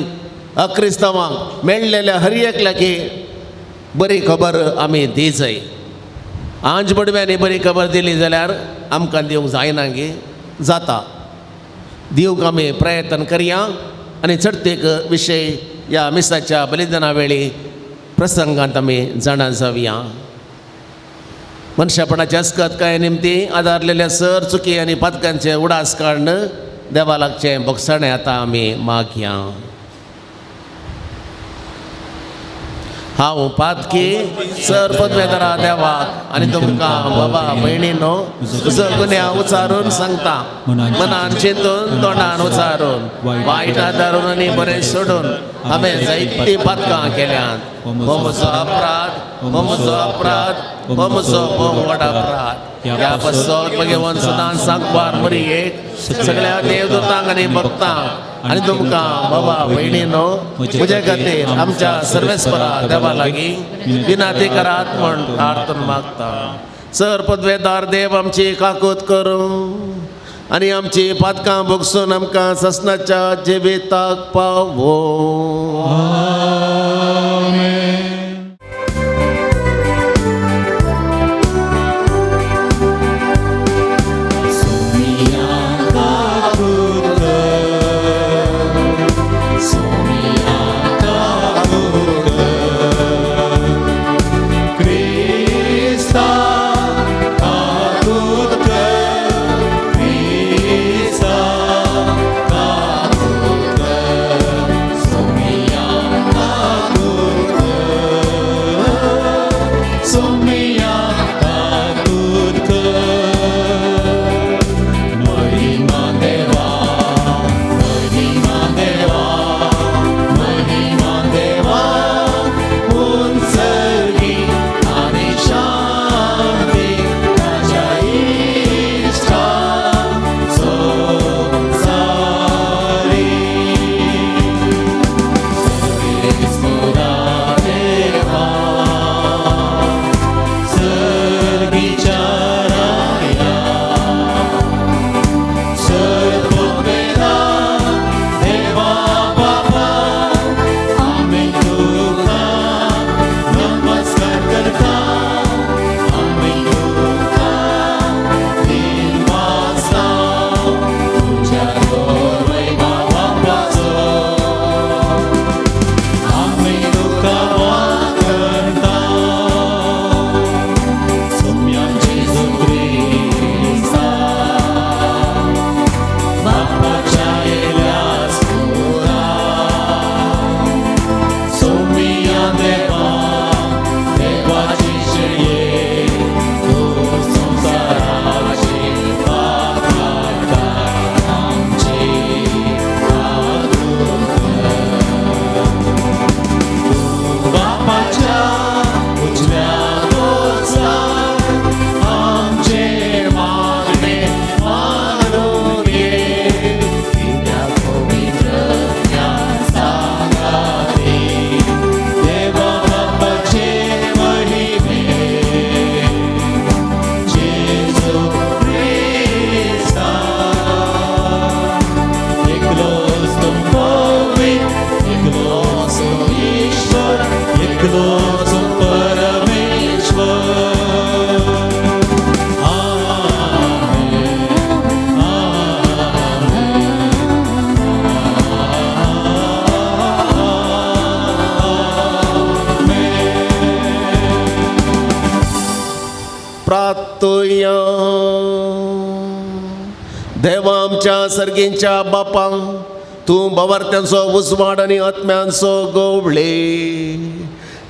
अक्रिस्तांवांक मेळ्ळेल्या हर एकल्याकी बरी खबर आमी दी जाय. आंज बडव्यांनी बरी खबर दिली जाल्यार आमकां दिवंक जायना गे, जाता दिवंक आमी प्रयत्न करया. आनी चडतीक विशय ह्या मिसाच्या बलिदाना वेळी प्रसंगांत आमी जाणा जावया. मनशापणाच्या अस्कत कांय निमती आदारलेल्या सर चुकी आनी पातकांचे उडास काडून देवा लागचें भोगसाणें आतां आमी मागया. हांव पातकी सर पदवेदारा देवा आनी तुमकां बाबा भयणीनो तुजो गुन्यांव उचारून सांगता, मनान चिंतून तोंडान उचारून वायट आदारून आनी बरें सोडून हांवें जायतीं पातकां केल्यांत. हो म्हजो अपराध, हो म्हजो अपराध, हो म्हजो भोव व्हड अपराध. ह्या पासत भगवान सदां सांगपार मरियेक सगळ्या देवदूतांक आनी भक्तांक आनी तुमकां बाबा भयणीनो म्हजे खातीर आमच्या सर्वेस्परा देवा लागीं विनाती करात म्हण प्रार्थना मागता. सर पदवेदार देव आमची काकूत करूं आनी आमची पातकां भोगसून आमकां ससनाच्या जिविताक पावो. देवा आमच्या सर्गींच्या बापां, तूं बावर्त्यांचो उजवाड आनी आत्म्यांचो गोवळे,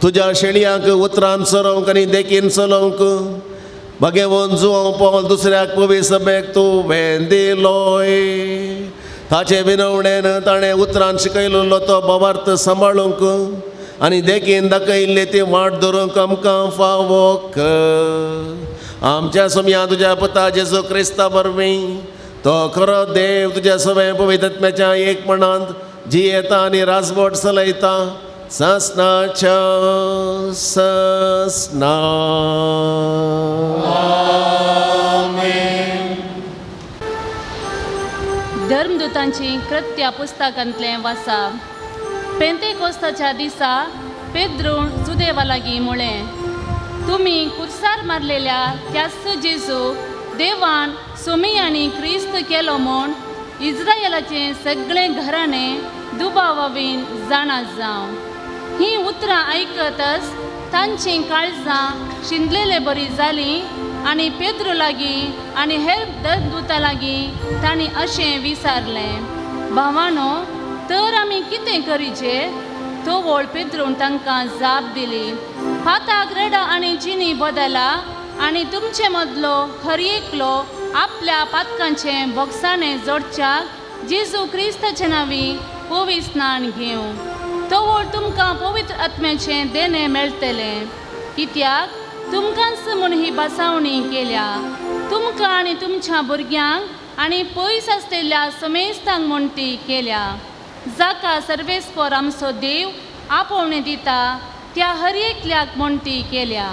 तुज्या शेणयांक उतरान चलोवंक आनी देखीन चलोवंक भगेवन जुवांव पावल दुसऱ्याक पवी सभेक तुवें दिलोय. ताचे विनवणेन ताणें उतरान शिकयलो तो बावार्थ सांबाळूंक आनी देखीन दाखयल्ली ती वाट धरूंक आमकां फावो कर. आमच्या सोम्या तुज्या पुता जेजू क्रिस्ता वरवीं तो खरो देव तुज्या सगळ्या पवित्रत्म्याच्या एकपणांत जियेता आनी राजवट चलयता ससनाच्या ससना. धर्मदूतांची कृत्या पुस्तकांतलें वासा. पेंतेकोस्ताच्या दिसा पेद्रून जुदेवा लागीं म्हळें, तुमी कुर्सार मारलेल्या त्याच जेजू देवान सोमी आनी क्रिस्त केलो म्हूण इज्रायलाचें सगळें घराणें दुबावावीन जाणा जावं. हीं उतरां आयकतच तांचीं काळजां शिंदलेले बरी जालीं आनी पेद्रू लागीं आनी हेर दत्तदूता लागीं तांणी अशें विचारलें, भावानो तर आमी कितें करीचे? तोवळ पेद्रून तांकां जाप दिली, पाताक रडा आनी जिनी बदला आनी तुमचे मदलो हर एकलो आपल्या पातकांचें बोगसाणें जोडच्याक जेजू क्रिस्ताचे नांवी पवित्र स्नान घेवं, तोवळ तुमकां पवित्र आत्म्याचें देणें मेळटलें. कित्याक तुमकांच म्हूण ही बसावणी केल्या, तुमकां आनी तुमच्या भुरग्यांक आनी पयस आसलेल्या समेस्तांक म्हूण ती केल्या, जाका सर्वेस्पर आमचो देव आपोवणें दिता त्या हर एकल्याक म्हूण ती केल्या.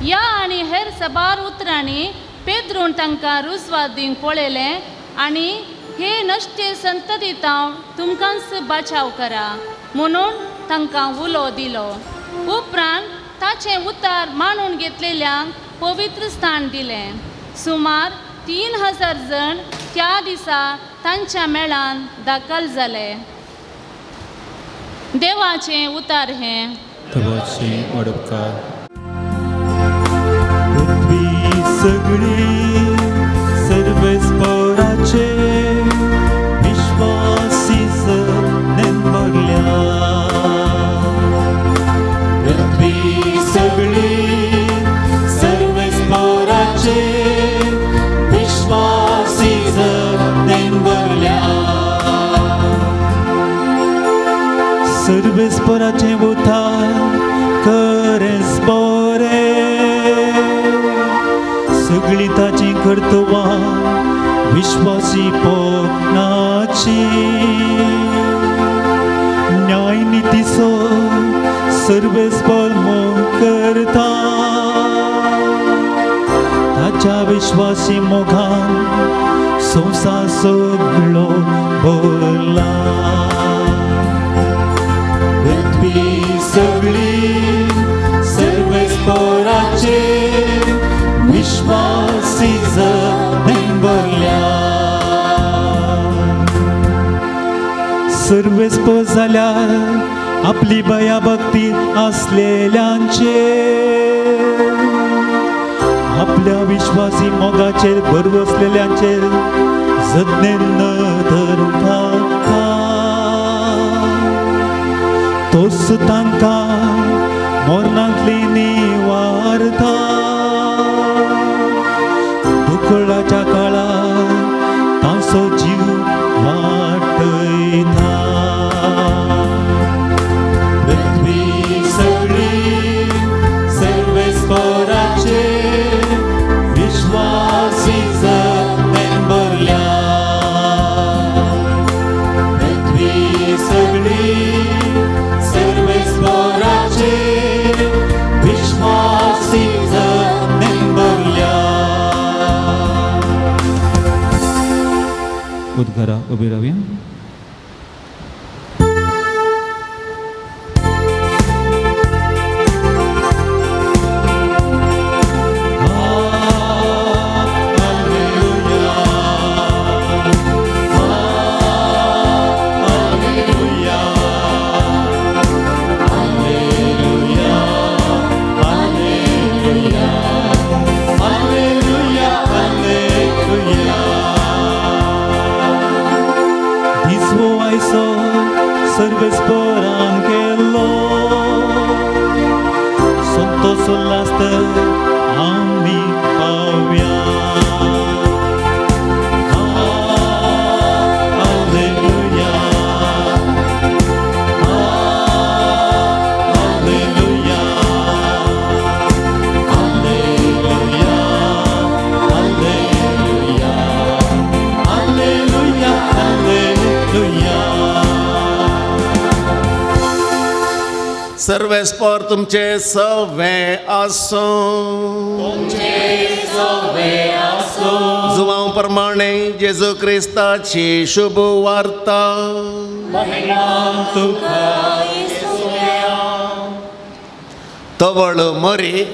ह्या आनी हेर सबार उतरांनी पेद्रून तांकां रुजवात दिवंक पळयलें आनी हे नश्टे संततीतांव तुमकांच बाचाव करा म्हणून तांकां उलो दिलो. उपरांत ताचें उतार मानून घेतलेल्यांक पवित्र स्थान दिलें. सुमार 3000 जण त्या दिसा तांच्या मेळान दाखल जाले. देवाचें उतार हें. पृथ्वी सगळी सर्वेस्पराचे विश्वासी भरल्या. पृथ्वी सगळी सर्वेस्पराचे विश्वासी भरल्या. सर्वेस्पराचे उतार खरेंच बरें, सगळीं ताचीं कर्तवां विश्वासी पोनाची. न्यायनितीचो सर्वेस्पर मोग करता, ताच्या विश्वासी मोगान संवसार सगळो भरला. पृथ्वी सगळी सर्वेस्पराचे विश्वासी भरल्या. सर्वेस्पर जाल्यार आपली भयाभक्ती आसलेल्यांचे आपल्या विश्वासी मोगाचेर भरवसलेल्यांचेर जतनेन नदर घालता. तोच तांकां मरणांतली निवारता. दुकळाच्या काळार तांचो जीव वाटयता. पृथ्वी सगळी सर्वेस्पराचे विश्वासी भरल्या. पृथ्वी सगळी सर्वेस्पराचे विश्वासी भरल्या. उद्गारा उबे रावया. सर्वेस्परान केलो संतोष उल्हास आमी पावया. Hallelujah, hallelujah, hallelujah, hallelujah, hallelujah, hallelujah. सर्वेस्पर तुमचे सवे आसूं. जुवांव प्रमाणे जेजू क्रिस्ताची शुभ वार्ता. तवळ मरी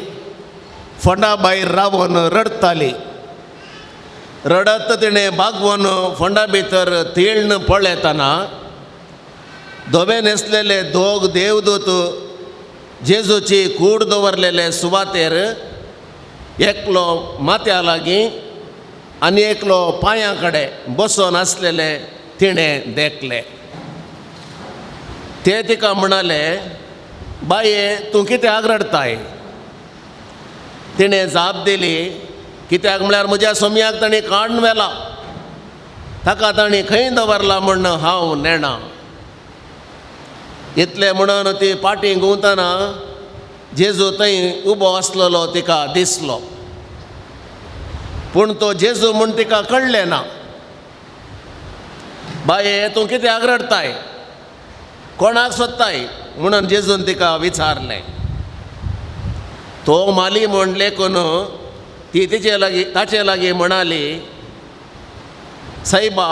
फोंडा भायर रावन रडताली. रडत तिणें बागवोन फोंडा भितर तेळण पळयतना धवे न्हेसलेले दोग देवदूत जेजूची कूड दवरलेले सुवातेर एकलो माथ्या लागीं आनी एकलो पांयां कडेन बसून आसलेले तिणें देखले. ते तिका म्हणाले, बाये तूं कित्याक रडताय? तिणें जाप दिली, कित्याक म्हळ्यार म्हज्या सोमयाक तांणी काडून व्हेला, ताका तांणी खंय दवरला म्हूण हांव नेणा. इतलें म्हणून ती पाटी घुंवतना जेजू थंय उबो आसलेलो तिका दिसलो, पूण तो जेजू म्हूण तिका कळ्ळें ना. बाये तूं कित्याक रडताय, कोणाक सोदताय म्हणून जेजून तिका विचारलें. तो माली म्हूण लेखून ती तिचे लागीं ताचे लागीं म्हणाली, सायबा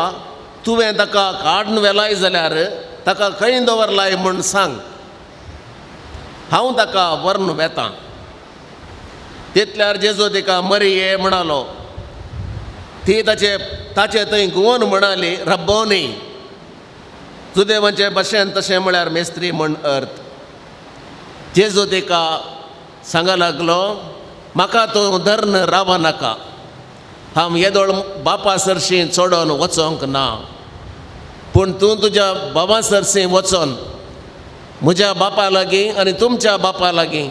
तुवें ताका काडून व्हेलाय जाल्यार ताका खंय दवरलाय म्हूण सांग, हांव ताका व्हरून वेतां. तितल्यार जेजू तिका मरिये म्हणालो. ती ताचे ताचे थंय घुंवून म्हणाली, रब्बोनी, जुदेवांचे भाशेन तशें म्हळ्यार मेस्त्री म्हण अर्थ. जेजू तिका सांगा लागलो, म्हाका तूं धरून राव नाका, हांव येदोळ बापा सरशीं चडोन वचोंक ना, पूण तूं तुज्या बाबा सरशीं वचोन म्हज्या बापा लागीं आनी तुमच्या बापा लागीं,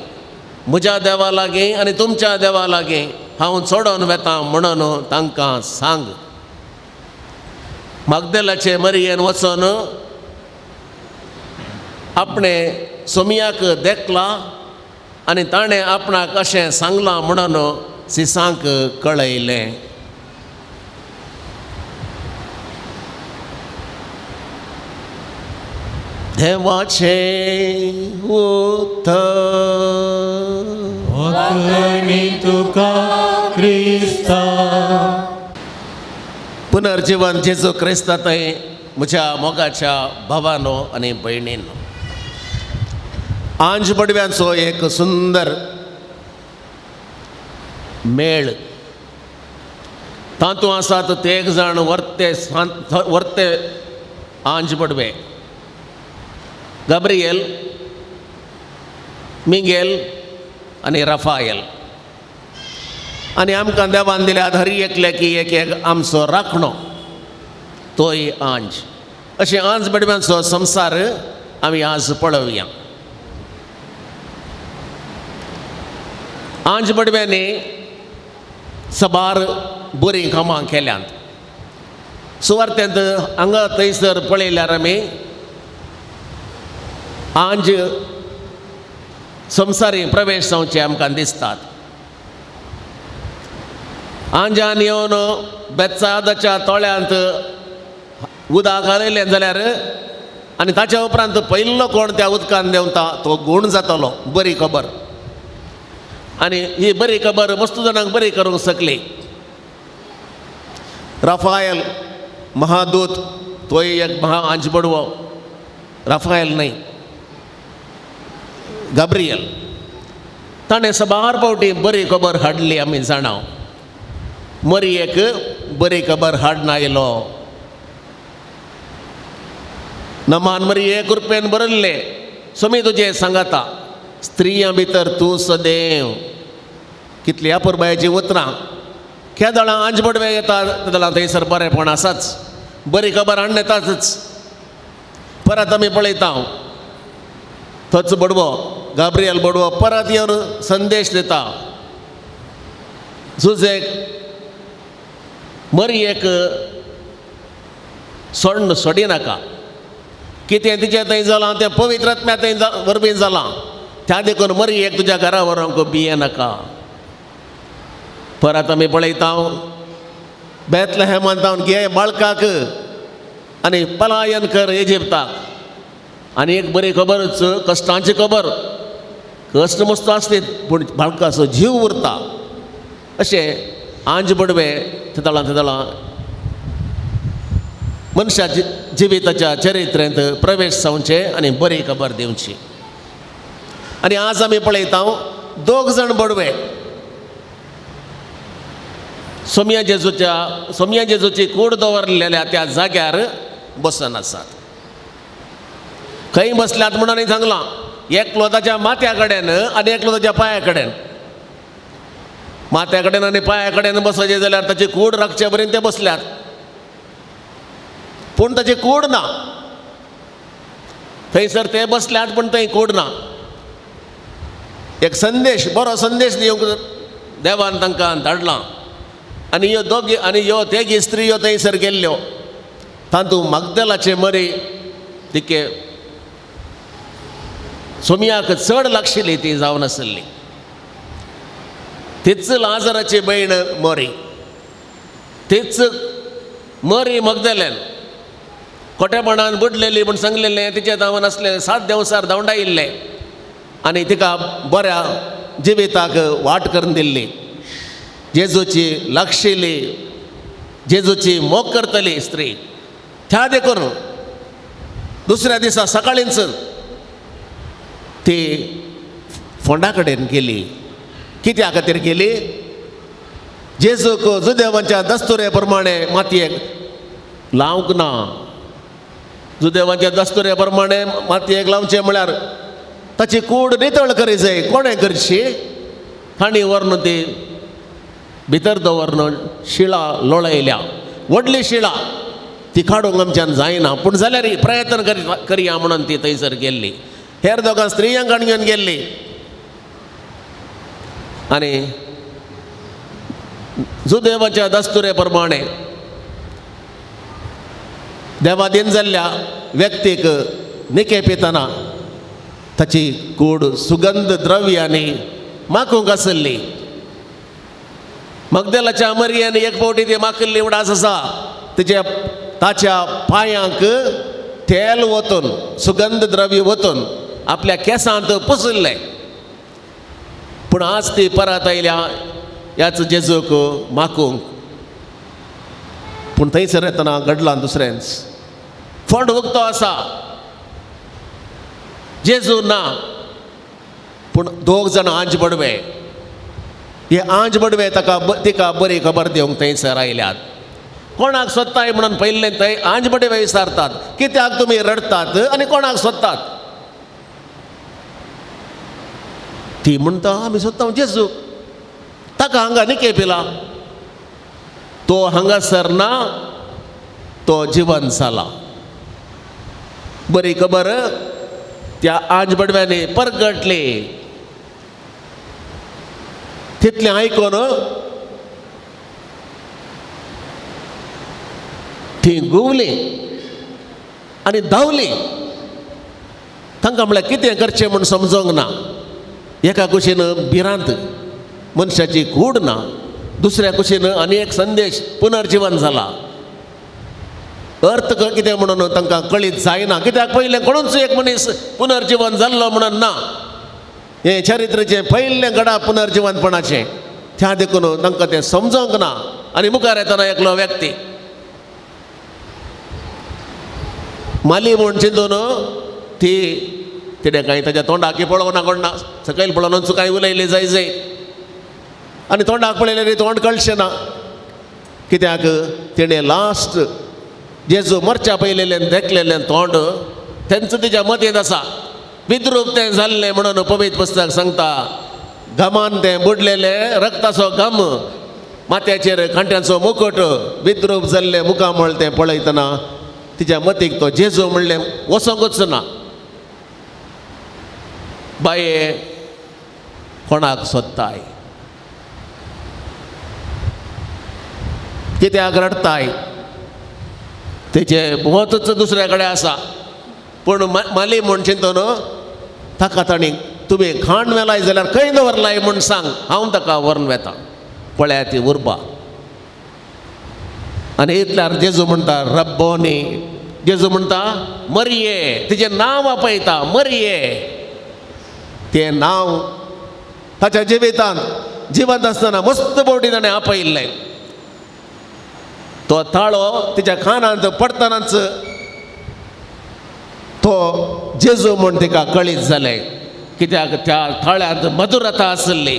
म्हज्या देवा लागीं आनी तुमच्या देवा लागीं हांव चडोन वेतां म्हणून तांकां सांग. मागदेलाचे मरियेन वचोन आपणें सोमयाक देखला आनी ताणें आपणाक अशें सांगलां म्हणून सिसांक कळयलें. देवाचें उतर. वखणी तुका क्रिस्ता. पुनर्जीवन जेजू क्रिस्ता थंय म्हज्या मोगाच्या भावानो आनी भयणीनो, आंज बडव्यांचो एक सुंदर मेळ. तातूंत आसात ते एक जाण वर्ते वर्ते आंज बडवे, गाब्रियल, मिगेल आनी राफायल. आनी आमकां देवान दिल्यात हर एकल्या की एक एक आमचो राखणो, तोय आंज. अशें आंज बडव्यांचो संवसार आमी आज पळोवया. आंज बडव्यांनी सबार बरीं कामां केल्यांत. सुवार्तेंत हांगा थंयसर पळयल्यार आमी आंज संवसारी प्रवेश जावचे आमकां दिसतात. आंजान येवन बेत्सादाच्या तळ्यांत उदक घालयलें जाल्यार आनी ताच्या उपरांत पयलो कोण त्या उदकान देंवता तो गूण जातलो, बरी खबर. आनी ही बरी खबर मस्त जाणांक बरी करूंक शकली. राफायल महादूत, तोय एक महा आंज बडवो, राफायल न्हय गाब्रियल, ताणें सबार फावटी बरी खबर हाडली आमी जाणा. मरियेक बरी खबर हाडून आयलो. नमान मरिये कृपेन बरयल्लें, सोमी तुजें सांगाता, स्त्रियां भितर तूं सदैव. कितली अपुरबायेचीं उतरां. केदळां आंज बडवे येता तेदळां थंयसर बरेंपण आसाच, बरी खबर हाडून येताच. परत आमी पळयता थोच बडवो गाब्रियल बडवो परत येवन संदेश दिता, जुजेक मरियेक सोडून सोडिनाका, कितें तिचें थंय जालां तें पवित्र आत्म्या थंय वरवीं जालां, त्या देखून मरियेक तुज्या घरा व्हरूंक भियेनाका. परत आमी पळयता बेतलहेमान घे बाळकाक आनी पलायन कर इजिप्ताक. आनी एक बरी खबरच, कश्टांची खबर, कश्ट मस्त आसली पूण बाळकाचो जीव उरता. अशें आंज बडवे तेदळां तेदळां मनशा जिविताच्या चरित्रेंत प्रवेश जावचे आनी बरी खबर दिवची. आनी आज आमी पळयता दोग जाण बडवे सोमया जेजूच्या सोमया जेजूची कूड दवरलेल्या त्या जाग्यार बसून आसात. खंय बसल्यात म्हणून सांगलां, एकलो ताच्या माथ्या कडेन आनी एकलो ताच्या पांया कडेन. माथ्या कडेन आनी पांया कडेन बसचे जाल्यार ताची कूड राखचे पर्यंत ते बसल्यात, पूण ताची कूड ना. थंयसर ते बसल्यात पूण थंय कोड ना. एक संदेश, बरो संदेश दिवंक देवान तांकां धाडला. आनी ह्यो दोगी आनी ह्यो तेगी स्त्रियो थंयसर गेल्ल्यो. तातूंत मागदलाचे मरी तिके सोमयाक चड लागशिल्ली ती जावन आसली. तीच लाजराची भयण मरी, तीच मरी मगदलेन कोटेपणान बुडलेली म्हूण सांगलेलें. तिचें धांवन आसलें 7 देंवसार धांवडायिल्लें आनी तिका बऱ्या जिविताक वाट करून दिल्ली. जेजूची लागशिल्ली, जेजूची मोग करतली स्त्री. त्या देखून दुसऱ्या दिसा सकाळींच ती फोंडा कडेन गेली. कित्या खातीर गेली? जेजूक जुदेवांच्या दस्तुरे प्रमाणे मातयेक लावंक ना. जुदेवांच्या दस्तुरे प्रमाणे मातयेक लावचें म्हळ्यार ताची कूड नितळ करी जाय. कोणें करची? तांणी व्हरून ती भितर दवरून शिळा लोळयल्या, व्हडली शिळा. ती काडूंक आमच्यान जायना, पूण जाल्यार प्रयत्न करया म्हणून ती थंयसर गेल्ली. हेर दोगां स्त्रियांक घेवन गेल्ली. आनी जुदेवाच्या दस्तुरे प्रमाणे देवाधीन जाल्ल्या व्यक्तीक निके पितना ताची कूड सुगंध द्रव्यांनी माखूंक आसली. मगदलाच्या मरियान एक फावटी ती माखिल्ली उडास आसा. तिच्या ताच्या पांयांक तेल वतून, सुगंध द्रव्य वतून आपल्या केंसांत पुसल्लें. पूण आज ती परत आयल्या ह्याच जेजूक माखूंक. पूण थंयसर येतना घडलां दुसरेंच. फोंड उक्तो आसा, जेजू ना, पूण दोग जाण आंज बडवे. हे आंज बडवे ताका तिका बरी खबर दिवंक थंयसर आयल्यात. कोणाक सोदताय म्हणून पयलें थंय आंज बडवे विचारतात, कित्याक तुमी रडटात आनी कोणाक सोदतात? ती म्हणटा, आमी सोदता जेजू, ताका हांगा निके पिला, तो हांगासर ना, तो जिवन जाला. बरी खबर त्या आंज बडव्यांनी परगटली. तितलें आयकून ती घुंवली आनी धांवली. तांकां म्हळ्यार कितें करचें म्हूण समजोंक ना. एका कुशीन भिरांत, मनशाची कूड ना, दुसऱ्या कुशीन आनी एक संदेश, पुनर्जिवन जाला. अर्थ कितें म्हणून तांकां कळीत जायना. कित्याक पयलें कोणूच एक मनीस पुनर्जिवन जाल्लो म्हणून ना. हें चरित्राचें पयलें घडा पुनर्जिवनपणाचें. त्या देखून तांकां तें समजोंक ना. आनी मुखार येतना एकलो व्यक्ती माली म्हूण चिंतून ती तिणें कांय ताच्या तोंडाक पळोवना कोण ना, सकयल पळोवन कांय उलयली जाय जाय. आनी तोंडाक पळयलें तोंड कळचें ना. कित्याक तिणें लास्ट जेजू मरच्या पयलेलें देखलेलें तोंड तेंच तिच्या मतींत आसा. विद्रूप तें जाल्लें म्हणून पवित्र पुस्तक सांगता. घमान तें बुडलेलें, रक्ताचो घम, माथ्याचेर कांट्यांचो मुकुट, विद्रूप जाल्लें मुखामळ तें पळयतना तिच्या मतीक तो जेजू म्हणलें वचोंकूच ना. बाये कोणाक सोदताय? कित्याक रडताय? तेचें मतूच दुसऱ्या कडेन आसा. पूण माली म्हूण चिंतून ताका तांणी तुमी खाण व्हेलाय जाल्यार खंय दवरलाय म्हूण सांग, हांव ताका व्हरून वेता. पळया ती उर्बा. आनी इतल्यार जेजू म्हणटा रब्बोनी. जेजू म्हणटा मरिये. तिचें नांव आपयता मरिये. तें नांव ताच्या जिवितांत जिवंत आसतना मस्त बोटी ताणें आपयिल्लें. तो ताळो तिच्या कानांत पडटनाच तो जेजू म्हूण तिका कळीत जालें. कित्याक त्या ताळ्यांत मधुरता आसली,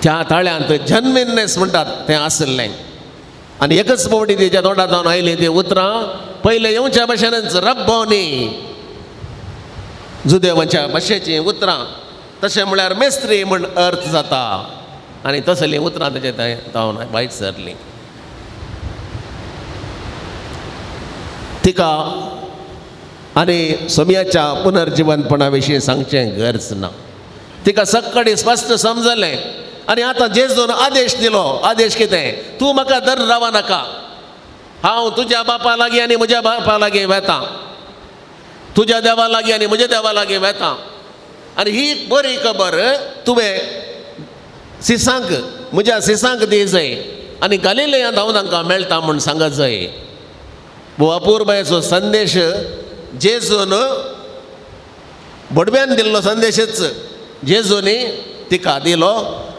त्या ताळ्यांत जन्मिन्नेस म्हणटात तें आसलें. आनी एकच फावटी तिच्या तोंडांत जावन आयलीं ती उतरां पयलें येवच्या भाशेनच रब्बोनी, जुदेवांच्या भाशेचीं उतरां. तशें म्हळ्यार मेस्त्री म्हूण अर्थ जाता. आनी तसलीं उतरां तेजे जावन वायट सरलीं. तिका आनी सोमयाच्या पुनर्जिवनपणा विशीं सांगचें गरज ना. तिका सकाळी स्पश्ट समजलें. आनी आतां जेजून आदेश दिलो. आदेश कितें? तूं म्हाका दर रावा नाका, हांव तुज्या बापा लागीं आनी म्हज्या बापा लागीं वेता, तुज्या देवा लागीं आनी म्हज्या देवा लागीं वेता. आनी ही बरी खबर तुवें सिसांक, म्हज्या सिसांक दी जाय आनी गालिलेयांत हांव तांकां मेळटा म्हूण सांगत जाय. अपुरबायेचो संदेश जेजून भडव्यान दिल्लो संदेशच जेजूनी तिका दिलो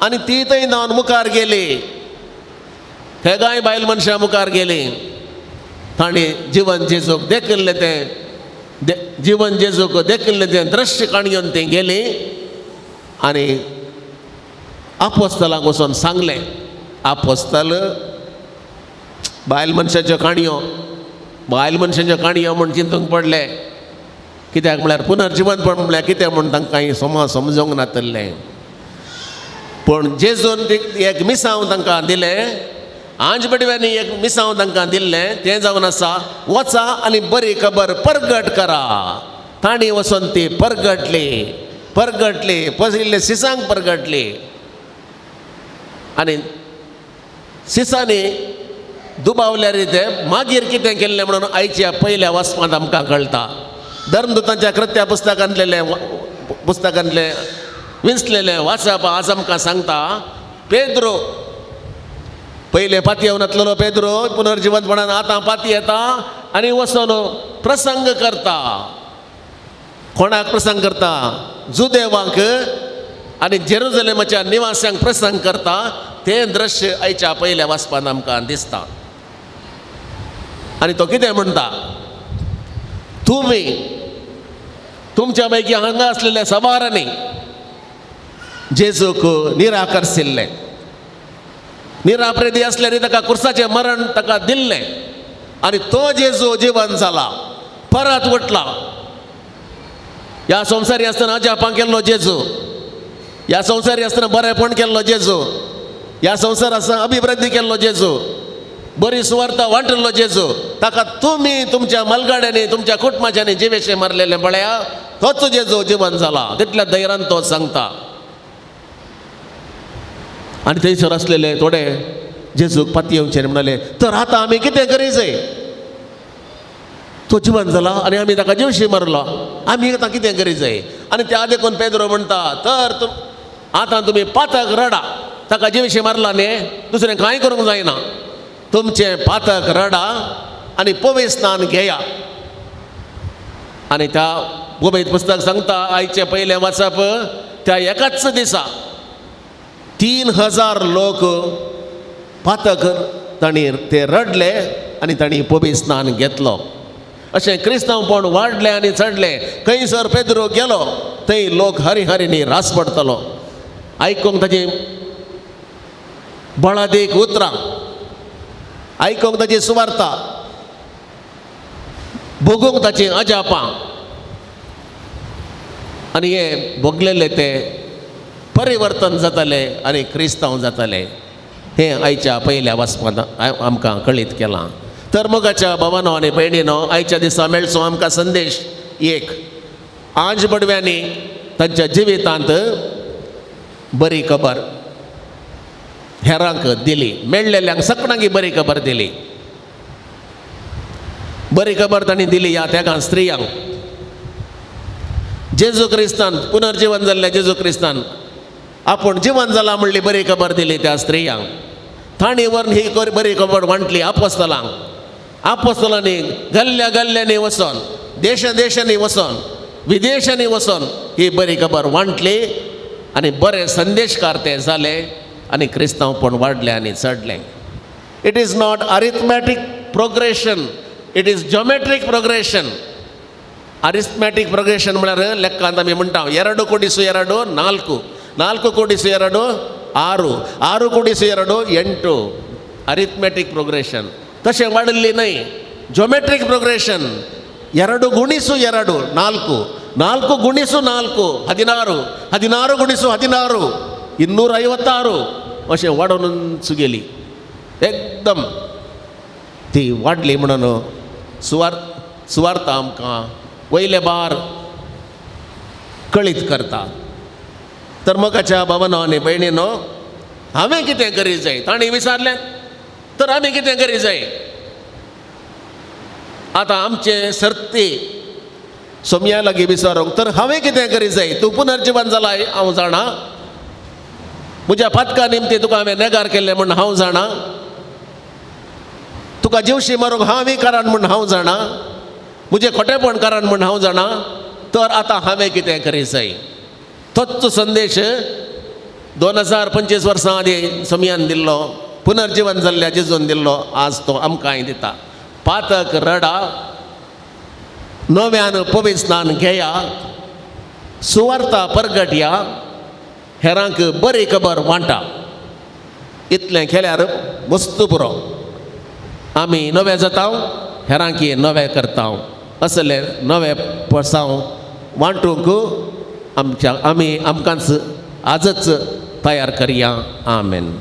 आनी ती थंय धांवन मुखार गेली. हेगाय बायल मनशां मुखार गेली. तांणी जिवन जेजूक देखिल्लें तें जिवन जेजूक देखिल्लें तें दृश्य काण घेवन ती गेली आनी आपोस्तलांक वचून सांगलें. आपोस्तल बायल मनशाच्यो काणयो, बायल मनशाच्यो काणयो म्हूण चिंतूंक पडलें. कित्याक म्हळ्यार पुनर्जिवनपण म्हळ्यार कितें म्हूण तांकां समा समजूंक नातिल्लें. पूण जेजून एक मिसांव तांकां दिलें, आंज बडव्यांनी एक मिसांव तांकां दिल्लें, तें जावन आसा वचा आनी बरी खबर परगट करा. तांणी वचून ती परगटली, परगटली, पसिल्ले सिसांक परगटली. आनी सिसांनी दुबावल्यार ते मागीर कितें केल्लें म्हणून आयच्या पयल्या वाचपांत आमकां कळटा. धर्मदूतांच्या कृत्या पुस्तकांतलेलें पुस्तकांतलें विंचलेलें वाचप आज आमकां सांगता, पेद्रो पयले पातयेवन नातलेलो पेद्रो पुनर्जिवंतपणान आतां पातयेता आनी वचून प्रसंग करता. कोणाक प्रसंग करता? जुदेवांक आनी जेरुजलेमाच्या निवास्यांक प्रसंग करता. तें दृश्य आयच्या पयल्या वाचपान आमकां दिसता. आनी तो कितें म्हणटा? तुमी तुमच्या पैकी हांगा आसलेल्या सवारांनी जेजूक निराकरसिल्लें, निरापरेदी आसल्यार ताका कुर्साचें मरण ताका दिल्लें आनी तो जेजू जिवन जाला, परत उठला. ह्या संवसारी आसतना अजापां केल्लो जेजू, ह्या संवसारी आसतना बरेंपण केल्लो जेजू, ह्या संवसार आसतना अभिवृद्धी केल्लो जेजू, बरी सुवार्ता वांटिल्लो जेजू, ताका तुमी तुमच्या मलगाड्यांनी तुमच्या कुटुंबाच्यांनी जिवेशे मारलेले पळया, तोच जेजू जिवन जाला. तितल्या धैर्यान तो सांगता. आनी थंयसर आसलेले थोडे जेजूक पातयेवचे म्हणाले, तर आतां आमी कितें करी जाय? तो जिवन जाला आनी आमी ताका जिवशी मारलो, आमी आतां कितें करी जाय? आनी त्या देखून पेद्रो म्हणटा, तर आतां तुमी पातक रडा, ताका जिवशी मारला न्ही, दुसरें कांय करूंक जायना, तुमचें पातक रडा आनी पवित्र स्नान घेया. आनी त्या गोबेत पुस्तक सांगता आयचें पयलें वाचप, त्या एकाच दिसा 3000 लोक पातक तांणी ते रडले आनी तांणी पवित्र स्नान घेतलो. अशें क्रिस्तांवपण वाडलें आनी चडलें. खंयसर पेद्रो गेलो थंय लोक हरिहरिनी रास पडटलो. आयकूंक ताची बळादीक उतरां, आयकूंक ताची सुवार्ता, भोगूंक ताची अजापां. आनी हे भोगलेले ते परिवर्तन जाताले आनी क्रिस्तांव जाताले. हें आयच्या पयल्या वाचपांत आमकां कळीत केलां. तर मोगाच्या भावानो आनी भयणीनो, आयच्या दिसा मेळचो आमकां संदेश एक, आंज बडव्यांनी तांच्या जिवितांत बरी खबर हेरांक दिली, मेळ्ळेल्यांक सगळ्यांक बरी खबर दिली. बरी खबर तांणी दिली ह्या त्यागान स्त्रियांक. जेजू क्रिस्तान पुनर्जिवन जाल्ल्या जेजू क्रिस्तान आपूण जिवन जाला म्हणली बरी खबर दिली त्या स्त्रियांक. तांणी व्हरून ही बरी खबर वांटली आपोस्तलांक. आपोस्तलांनी गल्ल्या गल्ल्यांनी वचोन, देशा देशांनी वचोन, विदेशांनी वचोन ही बरी खबर वांटली आनी बरे संदेशकार ते जाले आनी क्रिस्तांवपण वाडलें आनी चडलें. It is not arithmetic progression, it is geometric progression. Arithmetic progression म्हळ्यार लेक्कांत आमी म्हणटा 2 × 2 4, 4 × 2 6, 6 × 2 8. अरिथमॅटीक प्रोग्रेशन तशें वाडिल्ली न्हय. जॉमेट्रीक प्रोग्रेशन 2 × 2 4, 4 × 4 16, 16 × 16 256 अशें वाडोवनच गेली. एकदम ती वाडली म्हणून सुवार्ता आमकां वयले बार कळीत करता. तर मोगाच्या बाबानो आनी भयणीनो, हांवें कितें करी जाय तांणी विचारलें, तर आमी कितें करी जाय? आतां आमचे सर्ती सोमया लागीं विचारूंक, तर हांवें कितें करी जाय? तूं पुनर्जिवन जालाय हांव जाणा, म्हज्या पातका निमती तुका हांवें नेगार केल्लें म्हूण हांव जाणा, तुका जिवशी मारूंक हांवें कारण म्हूण हांव जाणा, म्हजें खोटेपण कारण म्हूण हांव जाणा, तर आतां हांवें कितें करी जाय? तोच संदेश 2025 वर्सां आदीं सोमयान दिल्लो, पुनर्जिवन जाल्ल्या जेजून दिल्लो, आज तो आमकांय दिता. पातक रडा, नव्यान पवित्र स्नान घेया, सुवार्ता परगटया, हेरांक बरी खबर वांटा. इतलें केल्यार मस्त पुरो. आमी नवे जाता, हेरांकी नवे करता. असले नवे पसांव वांटूंक आमच्या आमी आमकांच आजच तयार करया. आमेन.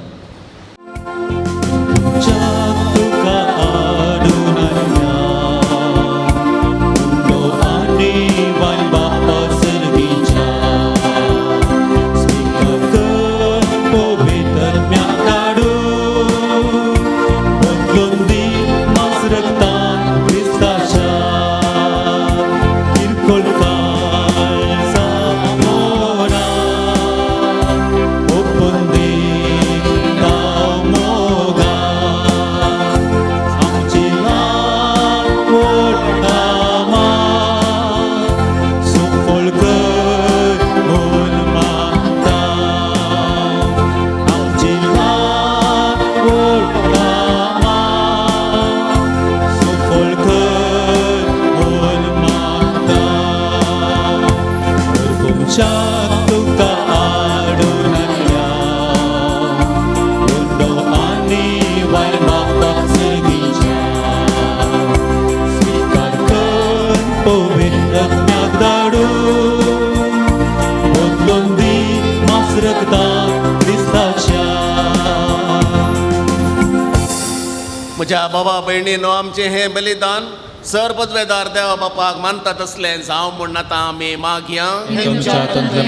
म्हज्या बाबा भयणीनो, आमचें हें बलिदान सर पदवेदार देवा बापाक मानता तसलें जावं म्हूण आतां आमी मागया.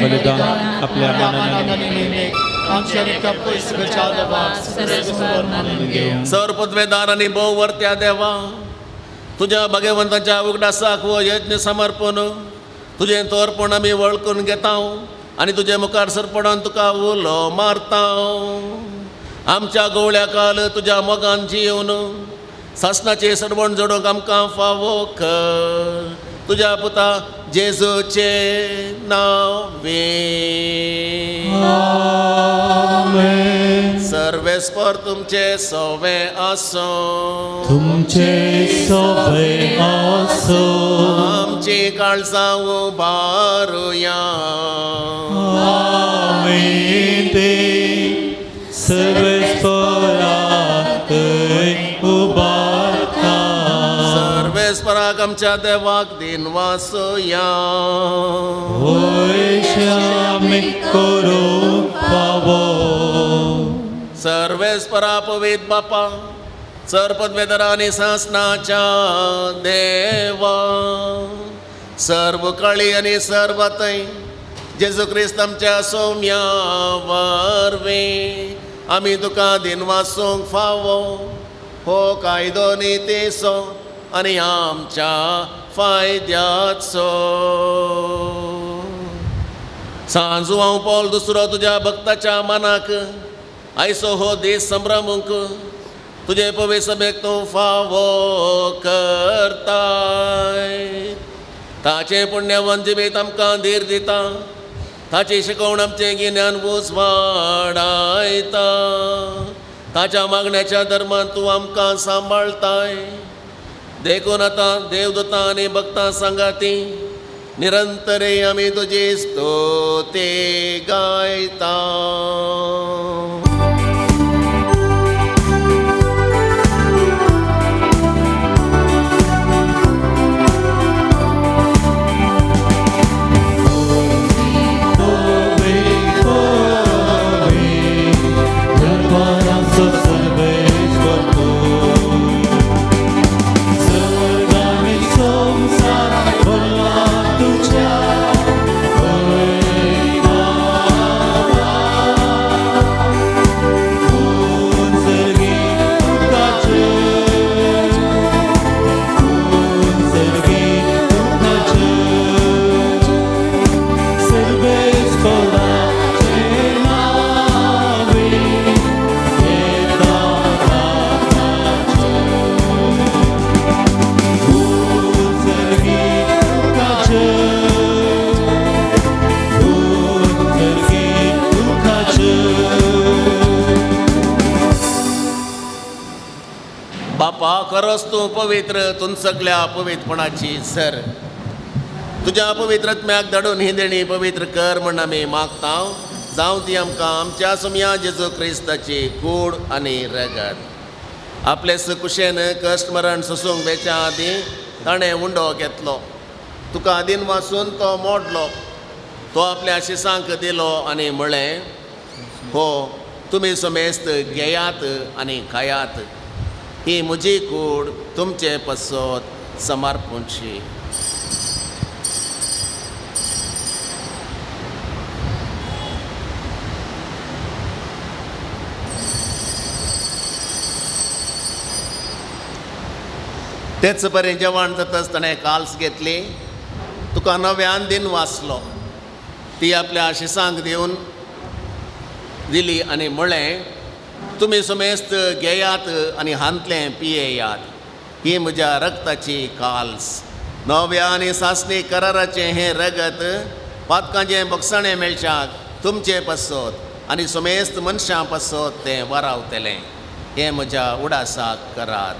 बलिदान आपल्या मानाने सर पदवेदार आनी भोव वर्त्या देवा, तुज्या भगवंताच्या उगडासाक हो यज्ञ समर्पण तुजें तोरपण आमी वळखून घेता आनी तुजे मुखार सरपणान तुका उलो मारता. आमच्या गवळ्या काल तुज्या मोगान जिवन सासणाचें सरवण जोडूंक आमकां फावो कर. तुज्या पुता जेजूचे नांवे. सर्वेस्पर तुमचे सोवे आसूं, तुमचे सोवे आसूं. आमची काळजां उबारुया. आमेन. सर्वेस्पराक उबारता. सर्वेस्पराक आमच्या देवाक दिनवासुया. होय आमी करूंक फावो. सर्वेस्परा पवित्र बापा, सर पदवेदरा आनी सासणाच्या देवा, सर्व काळी आनी सर्व थंय जेजू क्रिस्त आमच्या सोम्या वरवीं आमी तुका दिनवासूंक फावो. हो कायदो नितीचो आनी आमच्या फायद्याचो. सांजू हांव पॉल दुसरो तुज्या भक्ताच्या मनाक आयसो हो दीस संभ्रमूंक तुजे पवित्र सभेक तूं फावो करताय. ताचें पुण्यवंत जिवीत आमकां धीर दिता, ताची शिकवण आमचें गिन्यान उजवाडायता. ताच्या मागण्याच्या धर्मान तूं आमकां सांबाळताय. देखून आतां देवदूतां आनी भक्तां सांगाती निरंतरे आमी तुजी स्तुती गायता. संसार बापा खरोच तूं पवित्र, तूं सगल्या पवित्रपणाची सर। तुज्या पवित्र आत्म्याक धाडून ही देणी पवित्र कर म्हण आमी मागता। जावं ती आमकां आमच्या सोमया जेजू क्रिस्ताची कूड आनी रगत। आपले सुकुशेन कश्ट मरण सोसूंक वेच्या आदीं ताणें उंडो घेतलो, तुका आदीन वासून तो मोडलो, तो आपल्या शिसांक दिलो आनी म्हळें, हो तुमी समेस्त घेयात आनी खायात, ही म्हजी कूड तुमचे पसत समर्पणची। तेच बरें जेवण जाताच ताणें काल्स घेतली, तुका नव्यान दिन वाचलो, ती आपल्या शिसांक दिवन दिली आनी म्हळें, तुमी समेस्त घेयात आनी हांतलें पियेयात, ही म्हज्या रक्ताची काल्स, नव्या आनी सासणी कराराचें हें रगत पातकांचें बक्षाणें मेळच्याक तुमचे पासत आनी समेस्त मनशां पासत तें वारावतलें। हें म्हज्या उडासाक करात।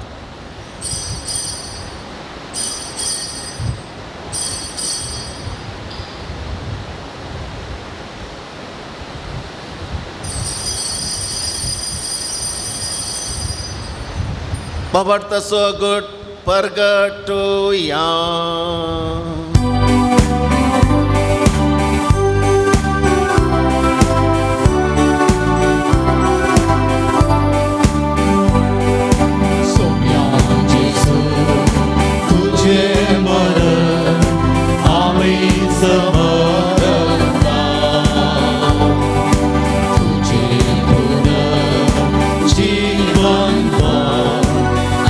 बाबा तसो गुट परगटुया। सोम्या जेजू तुझे मरण आमी समरता, तुझे पुनर्जीवन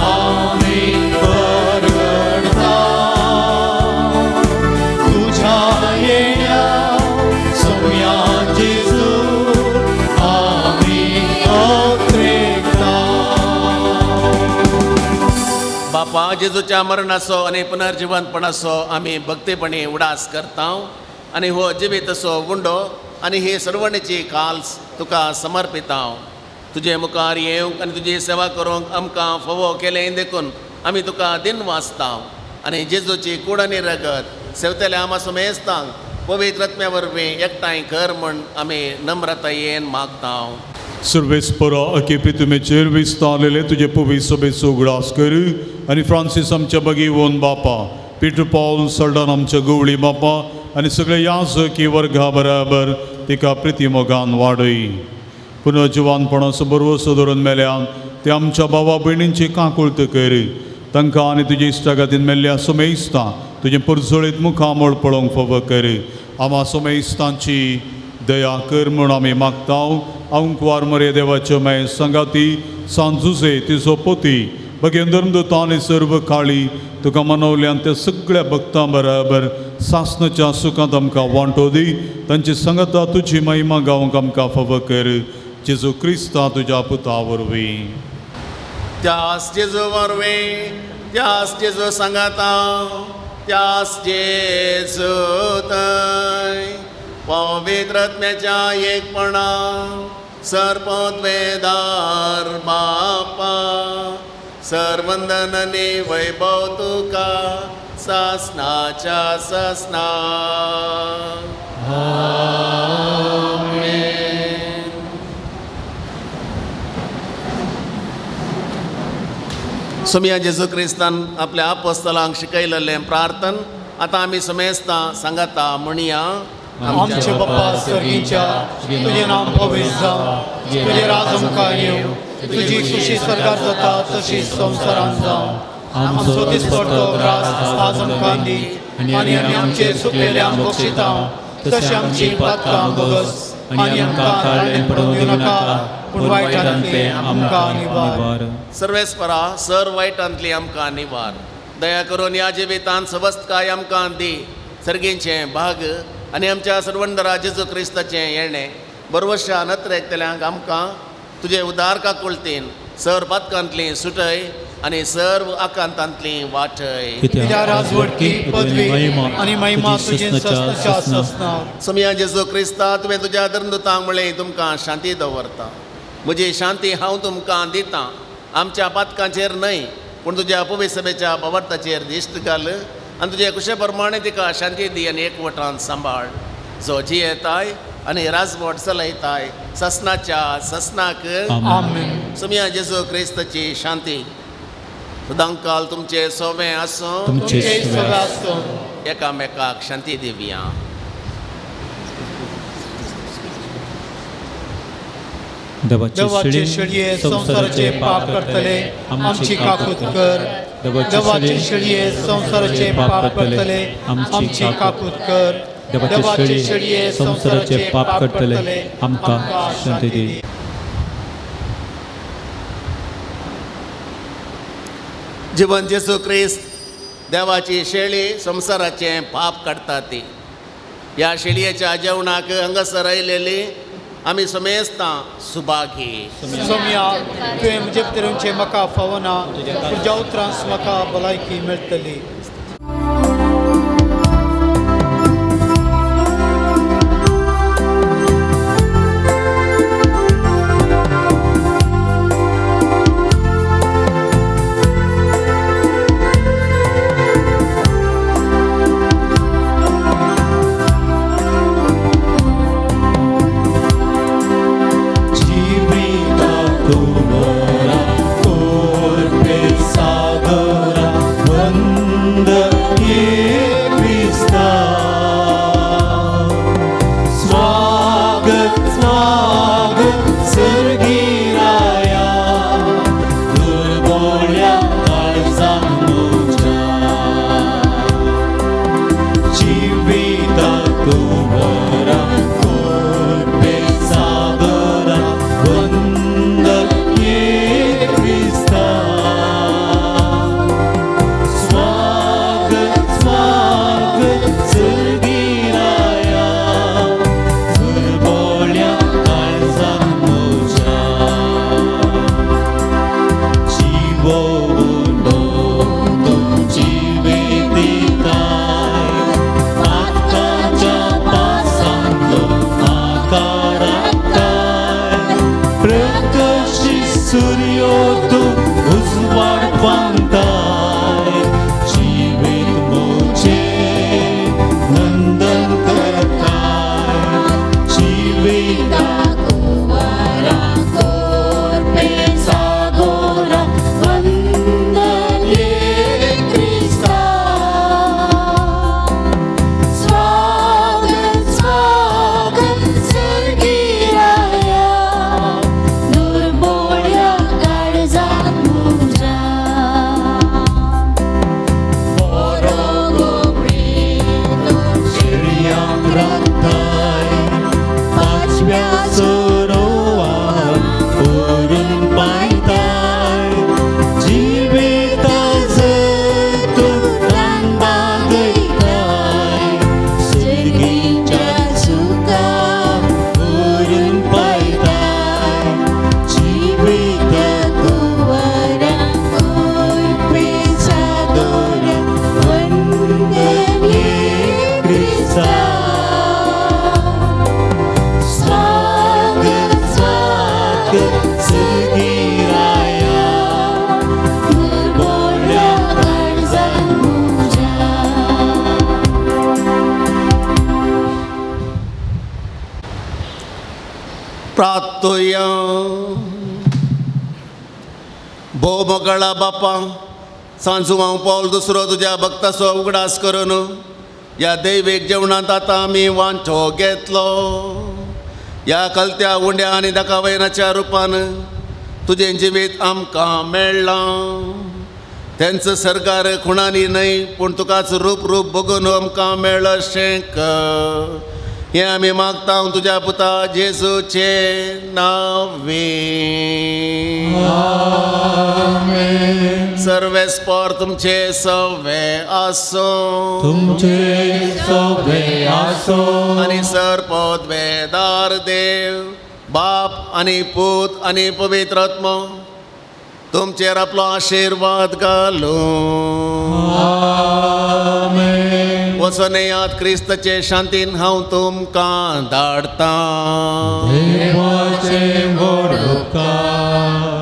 आमी परगटता, तुझ्या येण्या सोम्या जेजू आमी अत्रेकता। बापा जेजूच्या मरणाचो आनी पुनर्जिवंतपणाचो आमी भक्तीपणी उडास करता आनी हो जिवीत असो उंडो आनी ही सर्वणीची काल्स तुका समर्पिता। तुजे मुखार येवंक आनी तुजी सेवा करूंक आमकां फावो केलें देखून आमी तुका दिन वाचता आनी जेजूची कूड आनी रगत सेवतल्या आमा समेस्तांक पवित्र आत्म्या वरवीं एकठांय कर म्हण आमी नम्रतायेन मागता। सर्वेस्परा अके प्रितुमेचेर विस्तारलेले तुजे पवित्र सभेचो उगडास कर आनी फ्रांसीस आमच्या बगीवन बापा, पीटर पॉल सल्डन आमच्या गवळी बापा आनी सगळे याजकी वर्गा बराबर तिका प्रिती मोगान वाडय। पुनर्जिवानपणाचो भरवसो धरून मेल्यान ते आमच्या भावा भयणींची काकुळत कर, तांकां आनी तुजे इश्टागतीन मेल्ल्या सोमेस्तां तुजें परजळीत मुखामळ पळोवंक फावो कर। आमा सोमेस्तांची दया कर म्हूण आमी मागता। अंकवार मरे देवाच्यो माय संगाती सांजुजे तिजो पोती बगेन धर्मदूतां आनी सर्व काळी तुका मनवल्यान त्या सगळ्या भक्तां बराबर सासनाच्या सुखांत आमकां वांटो दी। तांची संगता तुजी महिमा गावंक आमकां फावो कर। जेजू क्रिस्ता तुज्या पुता वरवीं। त्यास जेजू वरवीं, त्यास जेजू सांगाता, त्यास जेजू थंय पवित्र आत्म्याच्या एकपणा सर्पद्वेदार बापा सर्वंदन आनी वैभव तुका सासनाच्या सासना। सोमया जेजू क्रिस्तान आपल्या आपोस्तलांक शिकयलेलें प्रार्थन आतां आमी समेस्तां सांगाता म्हणया। आमचे बाप्पा स्वर्गीच्या, तुजें नाम पवित्र जावं, तुजें राज आमकां येवं, तुजी खुशी स्वर्गार जाता तशी संवसारांत जावं। आमचो दिसपडतो ग्रास आज आमकां दी आनी आमी आमचे चुकलेले आमकां बक्षिता तशें आमची पातकां भोगस आनी आमकां ताळें पडूंक दिवं नाका, पूण वायटांतलें आमकां निवार। सर्वेस्परा सर वायटांतली आमकां निवार। दया करून ह्या जिवितांत सवस्तकाय आमकां दी, सर्गींचें भाग आनी आमच्या सर्वंदरा जेजू क्रिस्ताचें येणें बरवशा नत्रेकतल्यांक आमकां तुजे उदार काकुळतीन सर पातकांतली सुटय आनी सर्व आकांतांतली वाटय। तुज्या राजवटकी पदवी आनी महिमा तुजी ससनाच्या ससना। सोमया जेजू क्रिस्ता तुवें तुज्या धर्मदूतांक म्हळें तुमकां शांती दवरता, म्हजी शांती हांव तुमकां दितां, आमच्या पातकांचेर न्हय पूण तुज्या पवित्र भावार्थाचेर दिश्ट घाल आनी तुजे कुशे प्रमाणे तिका शांती दी आनी एकवटान सांबाळ, जो जियेताय आनी राजवट चलयताय ससनाच्या ससनाक. आमेन. सुमिया जेजू क्रिस्ताची शांती सदांकाल तुमचे सोवे आसूं, तुमचे सोवे आसूं. एकामेकाक शांती दिवया. देवाचे शेळये संवसाराचे पाप करतले आमची काकूत कर. देवाचे शेळये संवसाराचे पाप करतले आमची काकूत कर. देवाचे शेळये संवसाराचे पाप करतले आमकां शांती दी. जिवन जेजू क्रिस्त देवाची शेळी संवसाराचें पाप काडटा ती. ह्या शेळयेच्या जेवणाक हांगासर आयलेली आमी समेस्तां सुभागी. सोम्या, तुवें म्हजे भितर म्हाका फावना, तुज्या उतरांस म्हाका भलायकी मेळटली. प्रार्थुया. भोव मोगळा बापा, सांजू हांव पावल दुसरो तुज्या भक्ताचो उगडास करून ह्या दैवीक जेवणांत आतां आमी वांटो घेतलो. ह्या कलत्या उंड्या आनी दाकावयनाच्या रुपान तुजें जिवीत आमकां मेळ्ळां. तेंच सरकार खुणांनी न्हय पूण तुकाच रूप रूप बगून आमकां मेळशें कर. हें आमी मागता तुज्या पुता जेजूचे नांवे. सर्वेस्पर तुमचे सवे आसूं, तुमचे सवे आसूं. आनी सर पदवेदार देव बाप आनी पूत आनी पवित्र आत्मो तुमचेर आपलो आशिर्वाद घालूं. वचून येयात क्रिस्ताचे शांतीन हांव तुमकां धाडटां. देवाचें व्हड उपकार.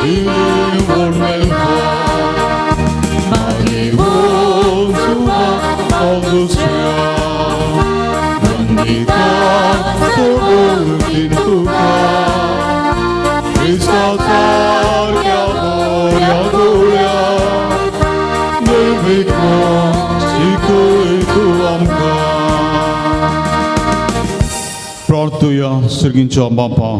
दिलें म्हूण मेळपा मागीर वचूंक दुसऱ्या वंदिता सबोतीन तुका क्रिस्ता सारक्या बऱ्या गोळ्या दैवीक शिकय तूं आमकां. प्रार्थुया. सर्गींच्या बापा,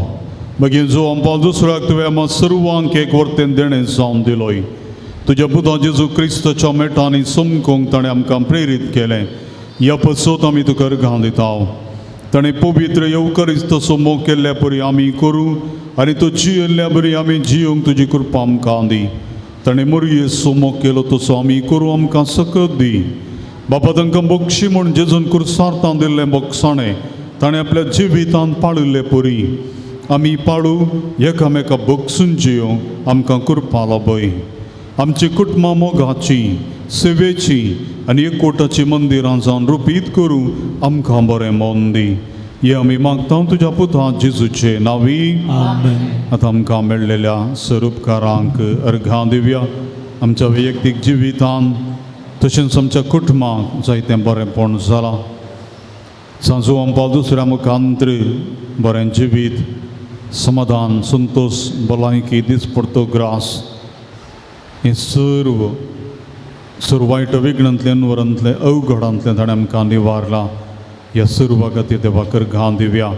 मागीर जो आमकां दुसऱ्याक तुवें आमकां सर्वांक एक वर्तेन देणें जावन दिलोय. तुज्या पुता जेजू क्रिस्ताच्या मेटांनी समकोंक ताणें आमकां प्रेरीत केलें. ह्या पसत आमी तुका अर्घां दिता. ताणें पवित्र येवकरिस्त मोग केल्ल्या परी आमी करूं आनी तो जियेल्ल्या बरी आमी जियोंक तुजी कृपा आमकां दी. ताणें मोरये मोग केलो तसो आमी करूं आमकां सकत दी. बापा, तांकां बक्षी म्हूण जेजून कुर्सार्तां दिल्लें बक्षाणें ताणें आपल्या जिवितांत पाळिल्ले परी आमी पाळू, एकामेका बक्षून जियोंक आमकां कृपा लाभय. आमची कुटुंबां मोगाची, सेवेची आनी एकवटाची मंदिरां जावन रुपीत करूं आमकां बरें मन दी. हें आमी मागता तुज्या पुता जेजूचे नांवी. आतां आमकां मेळ्ळेल्या स्वरुपकारांक अर्घां दिवया. आमच्या वैयक्तीक जिवितान तशेंच आमच्या कुटुंबाक जायतें बरेंपण जालां. सांजू आमकां दुसऱ्या मुखांत्र बरें जिवीत, समाधान, संतोश, भलायकी, दिसपडतो ग्रास हें सर्व सर्व वायट विघ्नांतलें, अनवरांतलें, अवघडांतलें ताणें आमकां निवारलां. ह्या सर्व खातीर देवाक अर्घां दिवया.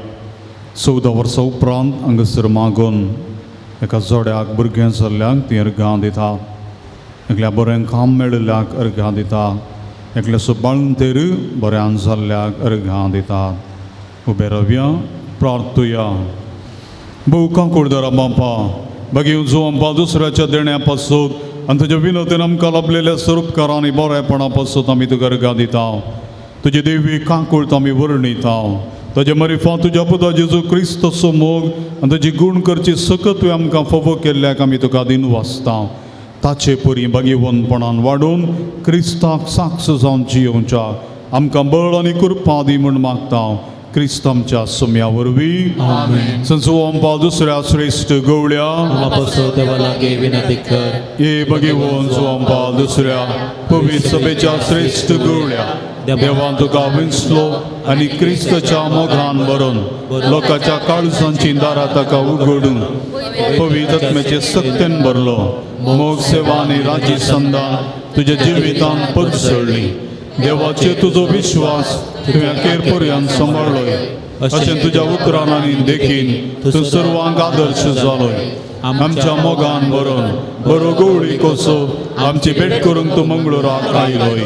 14 वर्सां उपरांत हांगासर मागून एका जोड्याक भुरगें जाल्ल्याक ती अर्घां दिता. एकल्या बरें काम मेळिल्ल्याक अर्घां दिता. एकल्या बाळंतेर बऱ्यान जाल्ल्याक अर्घां दिता. उबे रावया, प्रार्थुया. भोव काकुळदारा बापा, मागीर जो आमकां दुसऱ्याच्या देण्या पासून आनी तुज्या विनोदीन आमकां लाभलेल्या स्वरूपकारांनी बरेपणा पासून आमी तुका अर्घां दिता. तुजी देवी काकुळत आमी वर्णिता. ताजे मरिफा तुज्या पुता जेजू क्रिस्ताचो मोग आनी तुजी गूण करची सकत तुवें आमकां फावो केल्ल्याक आमी तुका दिन वाचता. ताचे परी बागेवनपणान वाडोवन क्रिस्ताक साक्ष जावन जियोवच्या आमकां बळ आनी कृपा दी म्हूण मागता क्रिस्त आमच्या सम्या वरवीं. संजू आमकां दुसऱ्या श्रेश्ठ गवळ्या देवा लागीं विनंती कर. हे भगवंत आमकां दुसऱ्या पवित्र सभेच्या श्रेश्ठ गवळ्या, देवान तुका विंचलो आनी क्रिस्ताच्या मोगान भरून लोकांच्या काळजांची दारां ताका उगडून पवित्र आत्म्याचे सक्तेन भरलो. मोग, सेवा आनी राजी संदान तुज्या जिवितान परसळ्ळी. देवाचे तुजो विश्वास तुवें अखेर पर्यंत सांबाळ्ळोय. अशें तुज्या उतरान आनी देखीन तूं सर्वांक आदर्श जालोय. आमच्या मोगान भरून बरो गवळी कसो आमची भेट करूंक तूं मंगळुराक आयलोय.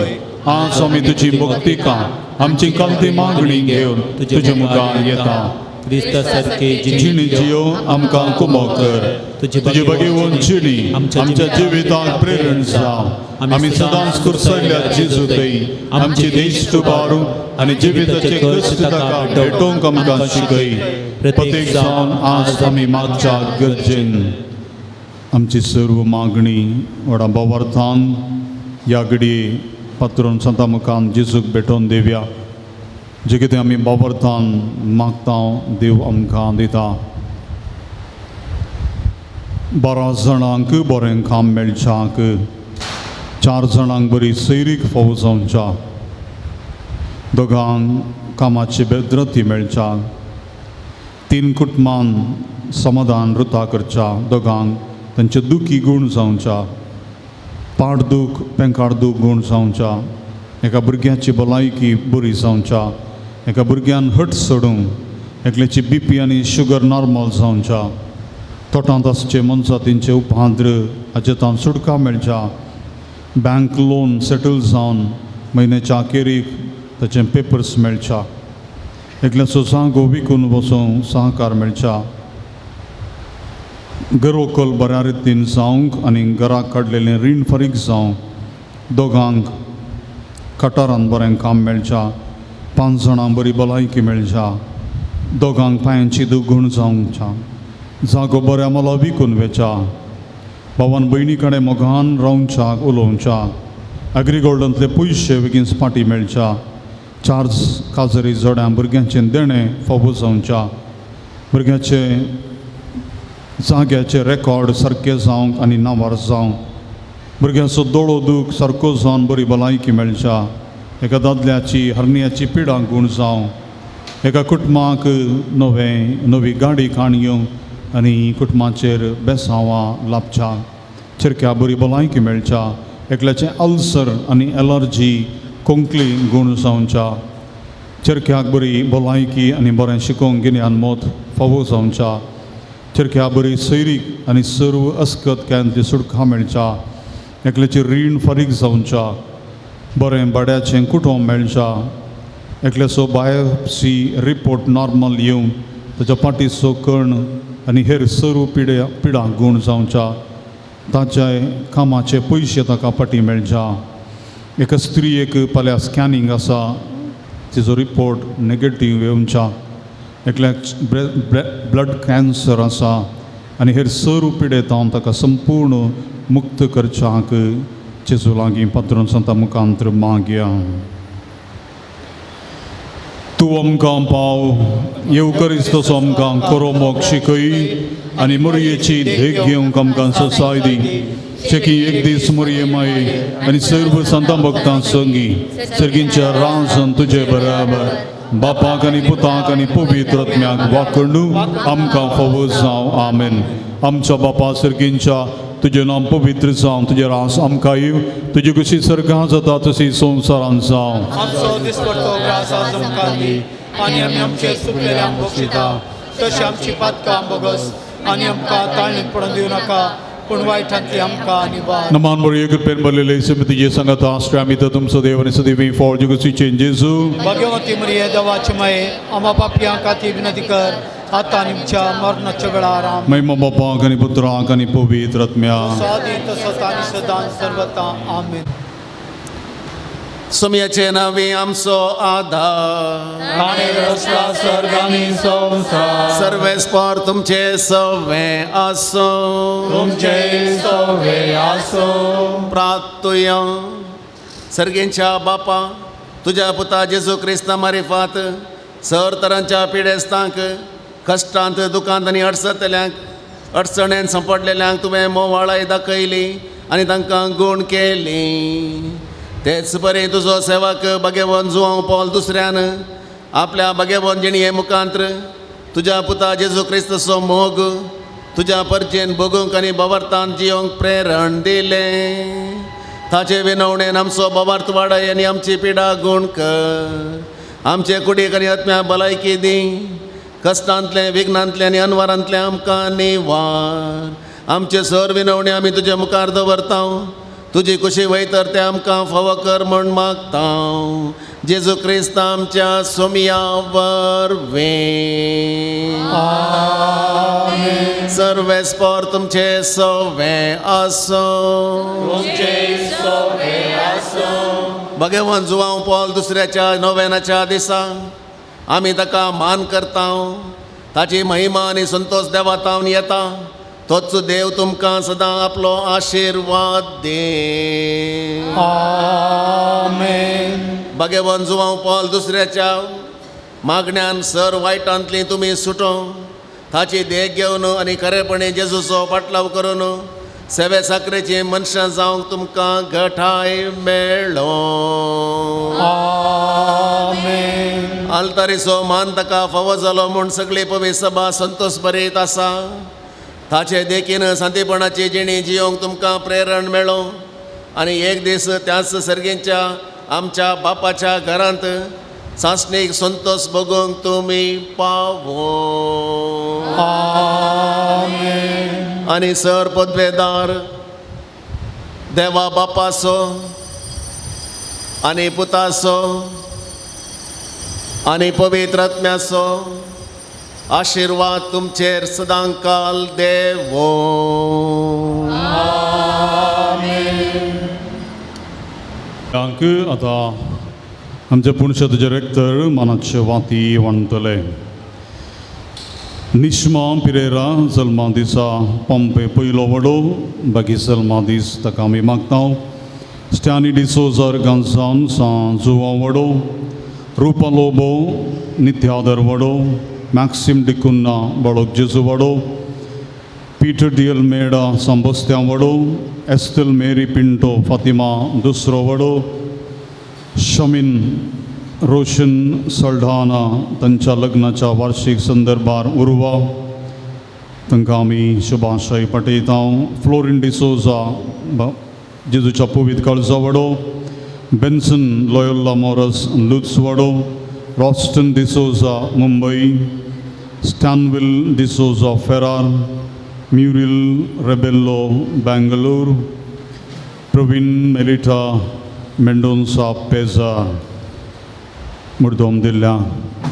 आज आमी तुजी भक्तिका आमची कांती मागणी घेवन तुजे मुखार येता. क्रिस्ता सारकी जिणी जियो आमकां कुमक कर. तुजी भगेवन जिणी आमच्या जिविताक प्रेरण जावं. आमी सदांच कुर्सल्या जेजू थंय आमची देश तुबारू आनी जिविताचे कश्ट ताका भेटोवंक आमकां शिकय. प्रत्येक जावन आज आमी मागच्या गरजेन आमची सर्व मागणी व्हडा भावार्थान ह्या घडये पात्रोन सांता मुखान जेजूक भेटोवन दिवया. जे कितें आमी भावार्थान मागता देव आमकां दिता. 12 जाणांक बरें काम मेळच्याक, 4 जाणांक बरी सैरीक फावो जावच्या, दोगांक कामाची बेद्रती मेळच्या, 3 कुटुंबान समाधान रुता करच्या, दोगांक तांचे दुखी गूण जावच्या, पाड दूख पेंकाड दूख गूण जावच्या, एका भुरग्याची भलायकी बरी जावच्या, एका भुरग्यान हट सोडूंक, एकल्याची बीपी आनी शुगर नॉर्मल जावच्या, तोटांत आसचे मनजातींचे उपहाद्र हाचे तावन सुटका मेळच्या, बँक लोन सेटल जावन म्हयन्याच्या अखेरीक ताचे पेपर्स मेळच्या, एकल्याचो जागो विकून वचूंक सहकार मेळच्या, घरवकल बऱ्या रितीन जावंक आनी घराक काडलेलें रीण फारीक जावंक, दोगांक कटारान बरें काम मेळच्या, 5 जाणांक बरी भलायकी मेळच्या, दोगांक पांयांची दुगूण जावच्या, जागो बऱ्या मोला विकून वेच्या, भावान भयणी कडेन मोगान रावच्याक उलोवच्या, एग्री गोल्डांतले पयशे बेगीन फाटी मेळच्या, 4 काजरी जोड्यां भुरग्यांचें देणें फावो जावच्या, भुरग्याचें जाग्याचे रेकॉर्ड सारके जावंक आनी नांवार जावंक, भुरग्यांचो दोळो दूख सारको जावन बरी भलायकी मेळच्या, एका दादल्याची हरण्याची पिडा गूण जावं, एका कुटुंबाक नवें नवी गाडी काण येवंक आनी कुटुंबाचेर बेसांवां लाबच्या, चिरक्या बरी भलायकी मेळच्या, एकल्याचें अल्सर आनी एलर्जी कोंकली गूण जावच्या, चरख्याक बरी भलायकी आनी बरें शिकोवंक गिन्यान मत फावो जावच्या, चरख्या बरी सैरीक आनी सर्व अस्कत केन्ना सुटका मेळच्या, एकल्याचें रीण फारीक जावच्या, बरें भाड्याचें कुटुंब मेळच्या, एकल्याचो बायोप्सी रिपोर्ट नॉर्मल येवंक ताच्या पाटीचो कण आनी हेर सर्व पिड्या पिडां गूण जावच्या, ताच्या कामाचे पयशे ताका फाटीं मेळच्या, एका स्त्रियेक फाल्यां स्कॅनिंग आसा तिजो रिपोर्ट नेगेटीव येवच्या, एकल्याक ब्लड कॅन्सर आसा आनी हेर सर्व पिडेतावन ताका संपूर्ण मुक्त करच्याक जेजू लागीं पात्रोन सांता मुखांत्र मागया. तूं आमकां पाव येवकरीच तसो आमकां खरो मोग शिकय आनी मोरयेची देख घेवंक आमकां ससाय दी, चेकी एक दीस मोरये माये आनी सर्व संतां भक्तां संगी सर्गींच्या राजन तुजे बराबर बापाक आनी पुताक आनी पवित्र आत्म्याक वाकडू आमकां फावो जावं. आमेन. आमच्या बापा सर्गींच्या तुजें नांव पवित्र जावं, तुजें रास आमकां येवं, तुजी कशी सर्गां जाता तशी संवसारांत जावं. आमचो दिसपडतो ग्रास आज आमकां दी आनी आमी आमचे सुकलेल्यांक बक्षिता तशें आमची पातकां बोगस आनी आमकां ताळणीत पडून दिवं नाका पूण वायटांतली आमकां निवार. नमान मरिये कृपेन भरलेले समितीचे सांगात आसता आमी तर तुमचो देव आनी सदैवी फॉळ जुगुसीचे जेजू. भाग्यवती मरिये देवाचे माये आमा पापयां खातीर विनंती कर आतां आनी आमच्या मरणाच्या वेळार. आमेन. महिमा बापाक आनी पुत्राक आनी पवित्र आत्म्याक. सादी तसोच आनी सदां सर्वता. आमेन. सोमयाचे नावे आमचो आधार ताणें रचला सर्ग आनी संवसार सर्वेस्पर तुमचे सवे आसूं तुमचे सवे आसूं. प्राप्तुया. सर्गेंच्या बापा तुज्या पुता जेजू क्रिस्ता मारिफात सर तरांच्या पिडेस्तांक कश्टांत दुकांत आनी अडचतल्यांक अडचणेन सांपडलेल्यांक तुवें मोवाळाय दाखयली आनी तांकां गूण केली. तेच बरें तुजो सेवक भगेवन जुवांव पॉल दुसऱ्यान आपल्या भगेवन जिणये मुखांत्र तुज्या पुता जेजू क्रिस्तचो मोग तुज्या परजेन भोगूंक आनी भवार्थान जियोंक प्रेरण दिलें. ताचे विनवणेन आमचो भवार्थ वाडय आनी आमची पिडा गूण कर. आमचे कुडीक आनी आत्म्या भलायकी दी. कश्टांतलें विघ्नांतलें आनी अनवारांतलें आमकां निवार. आमचे सर विनवणे आमी तुजे मुखार दवरता. तुजी कुशी वयतर ते आमकां फावो कर म्हूण मागता. जेजू क्रिस्त आमच्या सोमया वरवीं. सर्वेस्पर तुमचे सवे आसूं. भगवान जुवांव पॉल दुसऱ्याच्या नोवेनाच्या दिसा आमी ताका मान करता. ताची महिमा आनी संतोश देवातावन येता. तोच देव तुमकां सदां आपलो आशिर्वाद दे. आमेन. भगवान जुवांव पॉल दुसऱ्याच्या मागण्यान सर वायटांतली तुमी सुटो. ताची देख घेवन आनी खरेपणी जेजूचो पाटलाव करून सेवे साकरेची मनशां जावंक तुमकां घटाय मेळ्ळो. आमेन. आल्तारीचो मान ताका फावो जालो म्हूण सगळी पवी सभा संतोश बरीत आसा. ताचे देखीन सांतेपणाची जिणी जियोंक तुमकां प्रेरण मेळो आनी एक दीस त्याच सर्गींच्या आमच्या बापाच्या घरांत सासणीक संतोश भोगूंक तुमी पावो. आमेन. आनी सर पदवेदार देवा बापाचो आनी पुताचो आनी पवित्र आत्म्याचो आशिर्वाद तुमचेर सदांकाल देवो. तांक आतां आमच्या पुणशेताचे रेक्टर मानाचे वाती वांटले. निश्मा पिरेरा जल्मा दिसा पंपे पयलो वडो बाकी जल्मा दीस ताका आमी मागता. स्टॅनी डिसोजर गांजान सां जुवां वडो, रुपा लोबो नित्यादर वडो, मॅक्सिम डिकुन्ना बाळोक जेजू वडो, पीटर डी अल्मेडा सांबोस्त्यां वडो, एस्तेल मेरी पिंटो फातिमा दुसरो वडो, शमीन रोशन सल्ढाना तांच्या लग्नाच्या वार्षिक संदर्भार उर्वा तांकां आमी शुभाशय पाठयता. फ्लोरिन डिसोजा जेजूच्या पवित्र काळजा वडो, बेन्सन लोयोला मोरस लुत्स वडो, रॉस्टन डिसोजा मुंबई, स्टॅनविल डिसोजा फेरार, म्युरिल रेबेल्लो बेंगलोर, प्रवीण मेलिटा मेंडोन्सा पेजा. मुर्दोम दिल्ल्या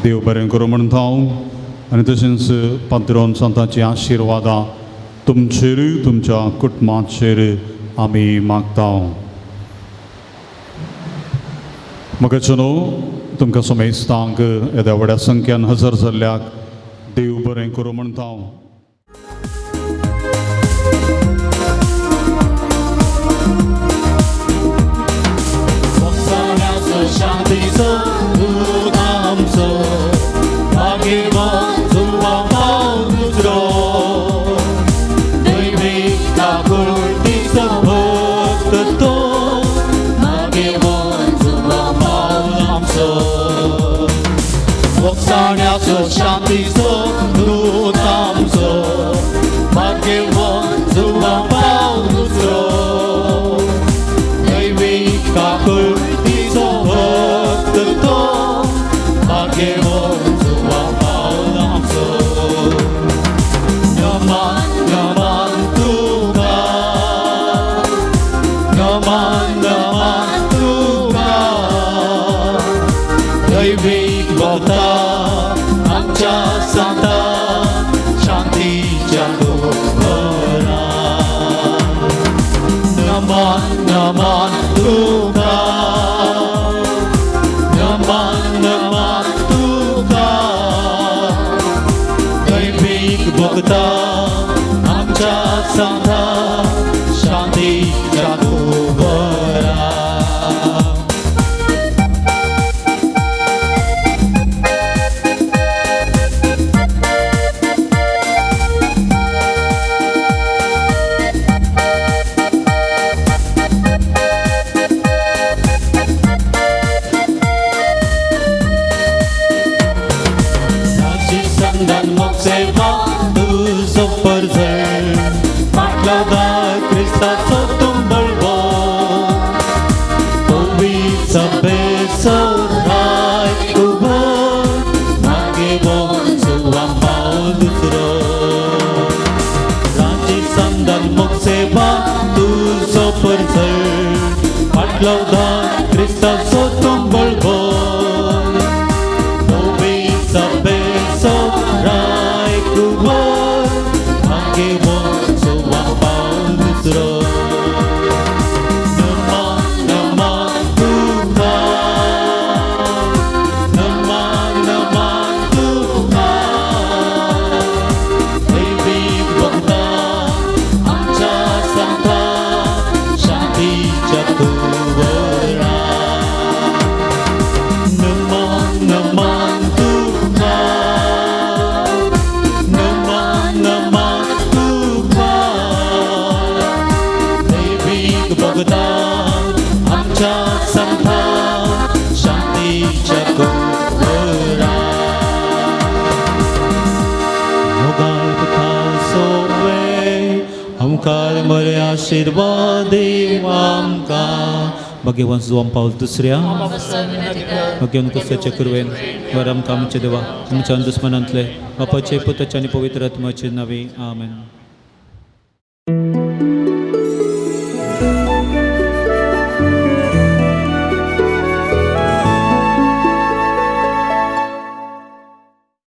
देव बरें करूं म्हणटा हांव आनी तशेंच पाद्रोन सांताची आशिर्वादां तुमचेर तुमच्या कुटुंबाचेर आमी मागता. म्हाका न्हू तुमकां समेस्तांक येद्या व्हड्या संख्यान हजर जाल्ल्याक देव बरें करूं म्हणटा हांव. शांतीचो दूत आमचो भाग्यवान जुवां पावल दुसरो, दैवीक काकुळटीचो भक्त तो भाग्यवान जुवां पावल आमचो. भोगसाण्याचो शांतीचो दूत आमचो भाग्यवान जुवां पावल दुसरो, दैवीक काकुळटीचो भक्त तो भाग्यवान जुवां पावल आमचो. नमन नमन तुका, नमन नमन तुका, दैवीक भक्ता आमच्या सांता शांतीच्या कुंवरा. नमन नमन तुका, नमन नमन तुका, दैवीक भक्ता आमच्या सांता शांतीच्या कुंवरा. सेवा तुजो परजळ फाटलो क्रिस्ताचो तुंबळवो, पवित्र सभेचो राय उबो भाग्यवान जुवां पावल दुसरो. राजी संदान मोग सेवा तुजो परजळ फाटलो क्रिस्ताचो तुंबळवो, पवित्र सभेचो राय उबो भाग्यवान जुवां पावल दुसरो. नमन नमन तुका, नमन नमन तुका, दैवीक भक्ता आमच्या सांता शांतीच्या कुंवरा. नमन नमन तुका, नमन नमन तुका, दैवीक भक्ता आमच्या सांता शांतीच्या कुंवरा. मोगाळ सोवे आमकार मरे आशिर्वाद देव आमकां. भाग्यवान जुवां पावल दुसऱ्या भाग्यवान क्रिस्ताच्या कृपेन वर आमकां आमच्या देवा आमच्या दुस्मनांतले बापाचे पुताचे आनी पवित्र आत्म्याचे नांवे आमेन.